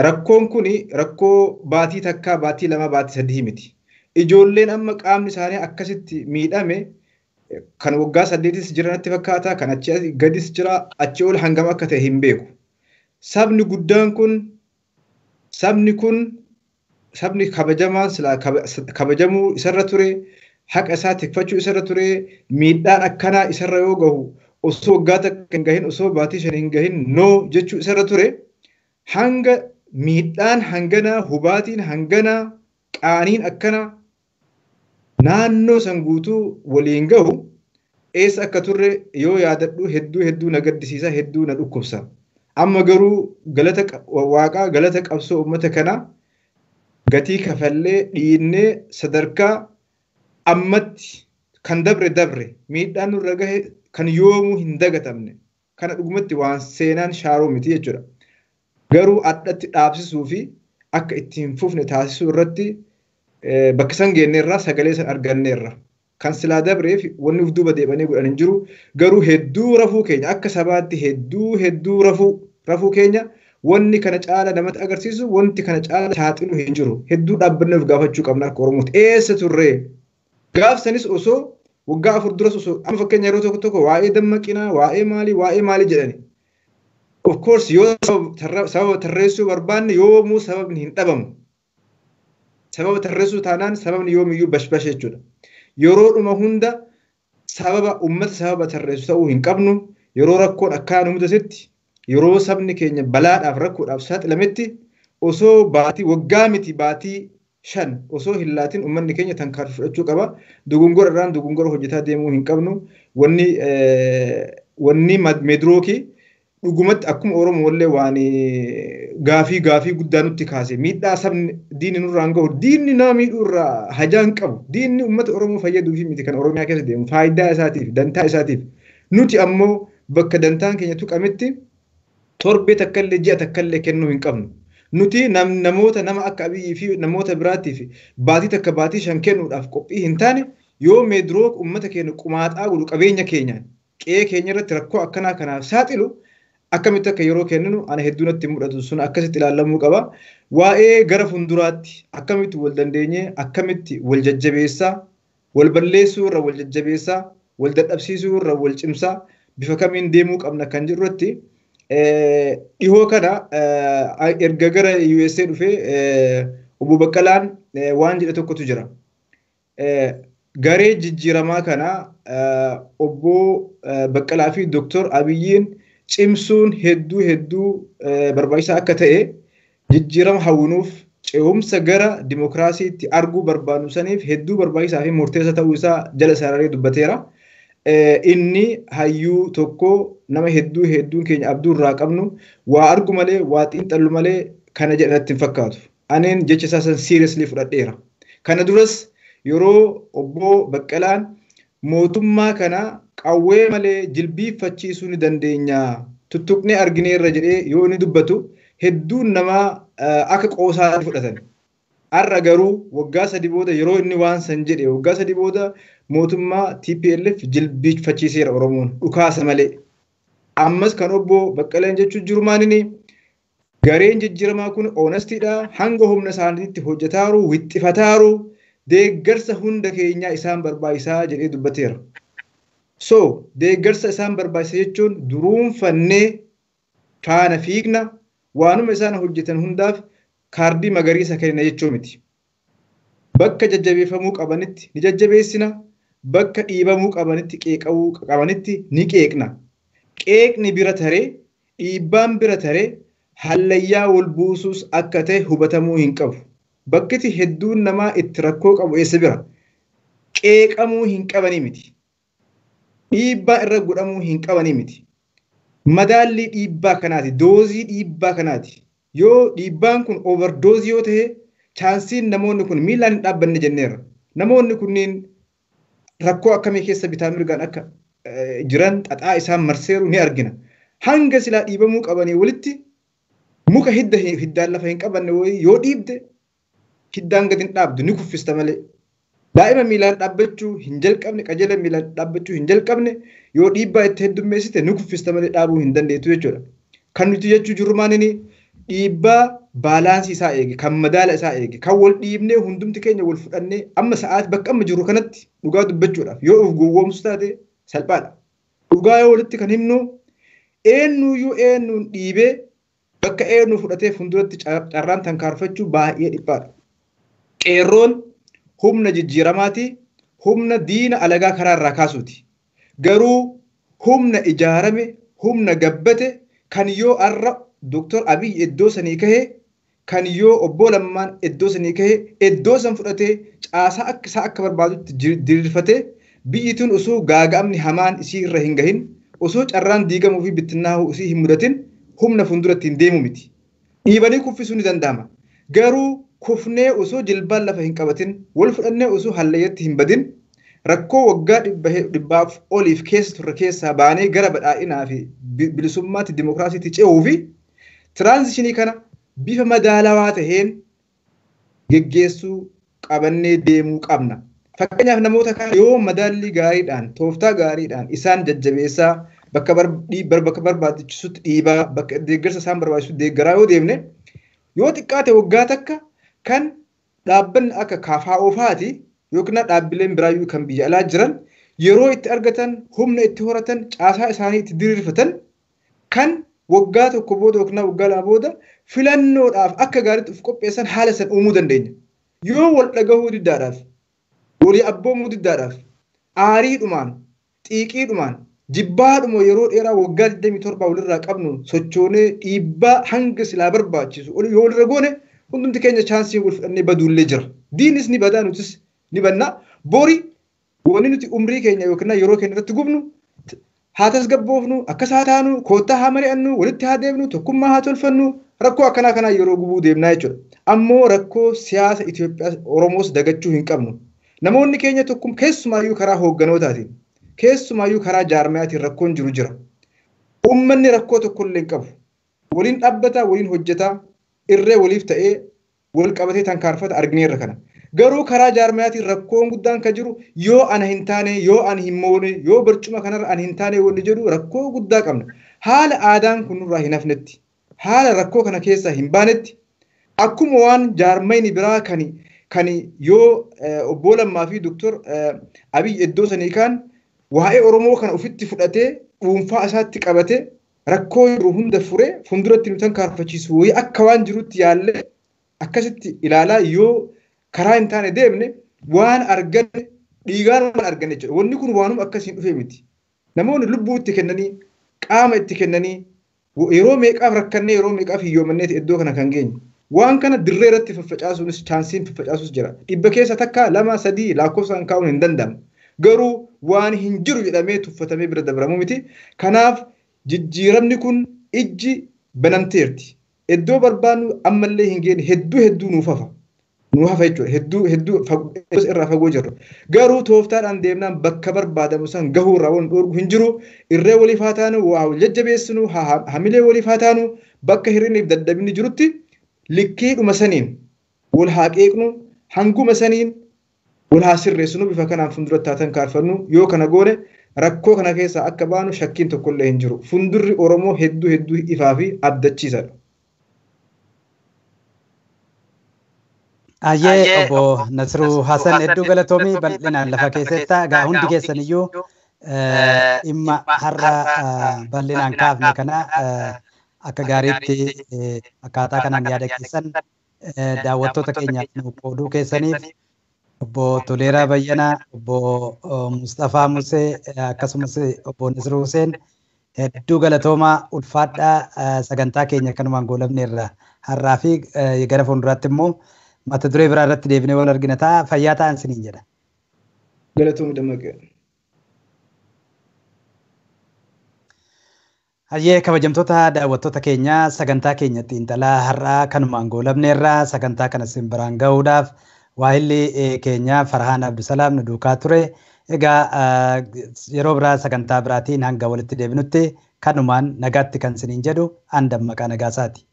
rakkoon kun rakkoo baatii 1, baatii 2, baatii 3 miti. Ijoolleen amma qaamni isaanii akkasitti miidhame kan waggaa 8s jira natti fakkaata, kan achi gadis jira, achi ol hangam akka ta'e hin beeku. Sabni guddaan kun, sabni kun, sabni kabajamaan silaa kabajamuu isarra ture, haqa isaa tikfachuu isarra ture, miidhaan akkanaa isarra yoo gahu osoo waggaa 1 hin gahin, osoo baatii 5 hin gahin noo jechuu isarra ture. Hanga miidhaan hanganaa, hubaatiin hanganaa, qaaniin akkanaa Naannoo san guutuu waliin gahu eessa akka turre yoo yaadadhu hedduu hedduu na gaddisiisa, hedduu na dhukkubsa. Amma garuu galata waaqaa, galata qabsoo uummata kanaa gatii kafallee dhiinnee sadarkaa ammatti kan dabre dabre miidhaan nurra gahe kan yoomuu hin dagatamne kana dhugumatti waan seenaan shaaroo miti jechuudha. Garuu addatti dhaabsisuu fi akka itti hin fufne taasisuu irratti bakka san geenneerra, sagalee san arganneerra. Kan silaa dabreef wanni of duuba deebanii godhan hin jiru. Garuu hedduu rafuu keenya akka sabaatti hedduu hedduu rafuu keenya wanni kana caala namatti agarsiisu, wanti kana caala saaxilu hin jiru. Hedduu dhaabbannee of gaafachuu qabna akka Oromootti. Eessa turree? Gaafsanis osoo waggaa 4 duras osoo amma fakkeenya yeroo tokko tokko waa'ee dammaqinaa, waa'ee maalii, waa'ee maalii jedhani. Of course yoo sababa tarreessuu barbaanne yoomuu sababni hin dhabamu. Sababa tarreessuu taanaan sababni yoomiyyuu bashbash jechuudha. Yeroodhuma hunda sababa uummata sababa tarreessu ta'uu hin qabnu. Yeroo rakkoon akkaan nu mudatetti, yeroo sabni keenya balaadhaaf rakkoodhaaf saaxilametti osoo baatii waggaa miti baatii 5 osoo hin laatin uummanni keenya tarkaanfii fudhachuu qaba. Dogongora irraan dogongora hojjetaa deemuu hin qabnu. Wanni meedirookii dhugumatti akkuma Oromoollee waan gaafii guddaa nutti kaase miidhaa sabni diinni nurraan gahu, diinni nama miidhuu irraa hajaa hin qabu. Diinni uummata Oromoo fayyaduu fi miti kan Oromiyaa keessa deemu faayidaa isaatiif, dantaa isaatiif. Nuti ammoo bakka dantaan keenya tuqametti torbee takkallee ji'a takkallee kennuu hin qabnu. Nuti namoota nama akka Abiyyi fi namoota biraatiif baatii takka baatii 5 kennuudhaaf qophii hin taane yoo meedirook uummata keenya qumaaxaa godhu qabeenya keenyaan qe'ee keenya irratti rakkoo akkanaa kanaaf saaxilu akkamitti akka yeroo kenninu ana hedduu natti mul'atu sun akkasitti ilaalamuu qaba. Waa'ee gara fuulduraatti akkamitti wal dandeenyee, akkamitti wal jajjabeessaa, wal balleessuu irra wal jajjabeessaa, wal dadhabsiisuu irra wal cimsaa bifa kamiin deemuu qabna kan jedhu irratti dhihoo kana erga gara USA dhufee obbo Baqqalaan waan jedhe tokkotu jira. Garee jijjiiramaa kana obbo Baqqalaa fi Dooktor Abiyyiin cimsuun hedduu hedduu barbaachisaa akka ta'e jijjiirama hawwinuuf ce'umsa gara dimokiraasiitti arguu barbaannu saniif hedduu barbaachisaa fi murteessaa ta'uu isaa jala sararee dubbateera. Inni hayyuu tokko nama hedduu hedduun keenya abduu irraa qabnu waa argu malee waa xiinxallu malee kana jedhan natti hin fakkaatu. Aneen jecha isaa san seriously fudhadheera. Kana duras yeroo obbo Baqqalaan mootummaa kana qawwee malee jilbiiffachiisuu ni dandeenya tuttuqnee argineerra jedhee yoo inni dubbatu hedduun namaa akka qoosaatti fudhatan. Har'a garuu waggaa 3 booda yeroo inni waan san jedhe waggaa 3 booda mootummaa TPLF jilbiiffachiiseera Oromoon dhukaasa malee. Ammas kan obbo Baqqalaan jechuun jiru maalinni gareen jijjiiramaa kun honestiidha, hanga humna isaaniitti hojjetaaru, wixxifataaru, deeggarsa hunda keenyaa isaan barbaachisaa jedhee dubbateera. So deeggarsa isaan barbaachisa jechuun duruunfannee faana fiigna waanuma isaan hojjetan hundaaf kaardii magariisa kenna jechuu miti. Bakka jajjabeeffamuu qabanitti ni jajjabeessina, bakka dhiibamuu qabanitti qeeqamuu qabanitti ni qeeqna. Qeeqni bira taree, dhiibbaan bira taree hallayyaa wal buusuus akka ta'e hubatamuu hin qabu. Bakkiti hedduun namaa itti rakkoo qabu eessa bira? Qeeqamuu hin qabanii miti. Dhiibbaa irra godhamuu hin qabanii miti. Madaallii dhiibbaa kanaati, doozii dhiibbaa kanaati. Yoo dhiibbaan kun overdoozii yoo ta'e chaansiin namoonni kun miilaan hin dhaabbanne jenneerra. Namoonni kunniin rakkoo akkamii keessa bitaa mirgaan akka jiran xaxaa isaan marseeru ni argina. Hanga silaa dhiibamuu qabanii walitti muka hiddaan lafa hin qabanne wayii yoo dhiibde hiddaan gadi hin dhaabdu ni kuffista malee. Daa'ima miilaan dhaabbachuu hin jalqabne, qajeela miilaan dhaabbachuu hin jalqabne yoo dhiibbaa itti heddummeessite ni kuffista malee dhaabuu hin dandeettu jechuudha. Kan nuti jechuu jirru maalinni dhiibbaa baalaansii isaa eege, kan madaala isaa eege, kan wal dhiibnee hundumti keenya wal fudhannee amma sa'aati bakka amma jirru kanatti dhugaa dubbachuudhaaf yoo of gowwoomsu taate salphaadha. Dhugaa yoo walitti kan himnu eenyuyyuu eenyuun dhiibee bakka eenyu fudhatee fuulduratti carraan tankaarfachuu baay'ee dhiphaadha. Qeerroon humna jijjiiramaati, humna diina alagaa karaa irraa kaasuuti. Garuu humna ijaarame, humna gabbate kan yoo har'a Dooktor Abiy iddoo sanii kahee Kan yoo obbo Lammaan iddoo sanii ka'e iddoo san fudhatee caasaa akka isaa akka barbaadutti diriirfatee biyyi tun osoo gaaga'amni hamaan isii irra hin gahin osoo carraan diigamuu fi bittinnaa'uu isii hin mudatin humna fuulduratti hin deemu miti. Dhiibanii kuffisuu ni danda'ama. Garuu kufnee osoo jilbaan lafa hin qabatin wal fudhannee osoo hallayyatti hin badin rakkoo waggaa dhibbaaf oliif keessa turre keessaa baanee gara badhaadhinaa fi bilisummaatti dimokiraasiitti ce'uu fi tiraanzishinii kana bifa madaalawaa taheen geggeessuu qabannee deemuu qabna. Fakkeenyaaf namoota kana yoo madaallii gaariidhaan tooftaa gaariidhaan isaan jajjabeessaa bakka barbaachisutti dhiibaa bakka deeggarsa isaan barbaachisutti deeggaraa yoo deemne yoo xiqqaate waggaa takka kan dhaabbanni akka KFO faati yookiin dhaabbileen biraayyuu kan biyya alaa jiran yeroo itti argatan humna itti horatan caasaa isaanii itti diriirfatan kan waggaa tokko booda yookiin waggaa lama booda filannoodhaaf akka gaariitti of qopheessan haala san uumuu dandeenya. Yoo wal dhagahuu diddaadhaaf, walii abboomuu diddaadhaaf, aariidhumaan, xiiqiidhumaan, jibbaadhuma yeroo dheeraa waggaa 27 walirraa qabnu sochoonee dhiibbaa hanga silaa barbaachisu yoo walirra goone hundumti keenya chaansii wal fudhannee baduullee jira. Diinis ni badaa nutis ni banna. Bori wanni nuti umrii keenya yookiin yeroo keenya irratti gubnu haa tasgabboofnu akkas haa taanu koottaa haa mari'annu walitti haa deemnu tokkummaa haa tolfannu rakkoo akkanaa kanaa yeroo gubuu deemnaa jechuudha. Ammoo rakkoo siyaasa Itoophiyaa Oromoos dagachuu hin qabnu. Namoonni keenya tokkum keessumaayyuu karaa hoogganootaatiin keessumaayyuu karaa jaarmayaatiin rakkoon jiru jira. Uummanni rakkoo tokkollee hin qabu. Waliin dhaabbataa waliin hojjetaa irree waliif ta'ee wal qabatee tankaarfata argineerra kana. Garuu karaa jaarmayaatiin rakkoon guddaan kan jiru yoo ana hin taane yoo ani hin moone yoo barcuma kanarra ani hin taane wanni jedhu rakkoo guddaa qabna. Haala aadaan kun nurraa hin hafnetti haala rakkoo kana keessaa hin baanetti akkuma waan jaarmayni biraa kan yoo obbo Lammaa fi Doktor Abiy iddoo sanii kaan waa'ee Oromoo kana ofitti fudhatee dhuunfaa isaatti qabatee rakkoo jiru hunda furee fuulduratti nu tankaarfachiisu wayii akka waan jirutti yaallee akkasitti ilaalaa yoo karaa hin taane deemne waan arganne dhiigaan waan arganne jechuudha. Wanni kun waanuma akkasiin dhufee miti. Namoonni lubbuu itti kennanii qaama itti kennanii yeroo meeqaaf rakkannee yeroo meeqaaf hiyyoomanneeti iddoo kana kan geenye. Waan kana dirree irratti faffacaasuunis chaansiin faffacaasuus jira. Dhibba keessa takka lama sadii lakkoofsaan kaa'uun hin danda'amu. Garuu waan hin jiru jedhamee tuffatamee bira dabramuu miti. Kanaaf jijjiiramni kun ijji banamteerti. Iddoo barbaannu ammallee hin geenye hedduu hedduu nuuf hafa. Nu hafa jechuudha. Hedduu hedduu irraa fagoo jirra. Garuu tooftaadhaan deemnaan bakka barbaadamu san gahuu irraa waan dhoorgu hin jiru. Irree waliif haa taanu, waa wal jajjabeessinu, hamilee waliif haa taanu, bakka hir'inniif dadhabinni jirutti likkiidhuma saniin wal haa qeeqnu, hanguma saniin wal haa sirreessinu bifa kanaan fuulduratti haa tankaarfannu yoo kana goone rakkoo kana keessaa akka baanu shakkiin tokkollee hin jiru. Fuuldurri Oromoo hedduu hedduu ifaa fi abdachiisaadha. Ayyee obbo Nasruu Hasan hedduu galatoomii bal'inaan lafa keessatti egaa hundi keessan iyyuu dhimma har'a bal'inaan kaafne kana akka gaariitti akkaataa kanaan yaada keessan daawwattoota keenyaaf nu qooduu keessaniif obbo Toleeraa Bayyanaa, obbo Mustafaa Musee akkasumas obbo Nasruu Huseen hedduu galatoomaa ulfaadhaa sagantaa keenya kanumaan goolabneerra har'aa fi gara fuulduraatti immoo mata duree biraa irratti deebinee wal argina ta'a fayyaa ta'an siniin jedha. Galatoomii Dammaqee. Hayyee kabajamtoota daawwattoota keenyaa sagantaa keenya xiinxalaa har'aa kanumaan goolabneerra sagantaa kana isin biraan gahuudhaaf waahilli keenya Farhaan Abdusalaam nu duukaa ture. Egaa yeroo biraa sagantaa biraatiin hanga walitti deebinutti kanumaan nagaatti kan isiniin jedhu an Dammaqaa Nagaasaati.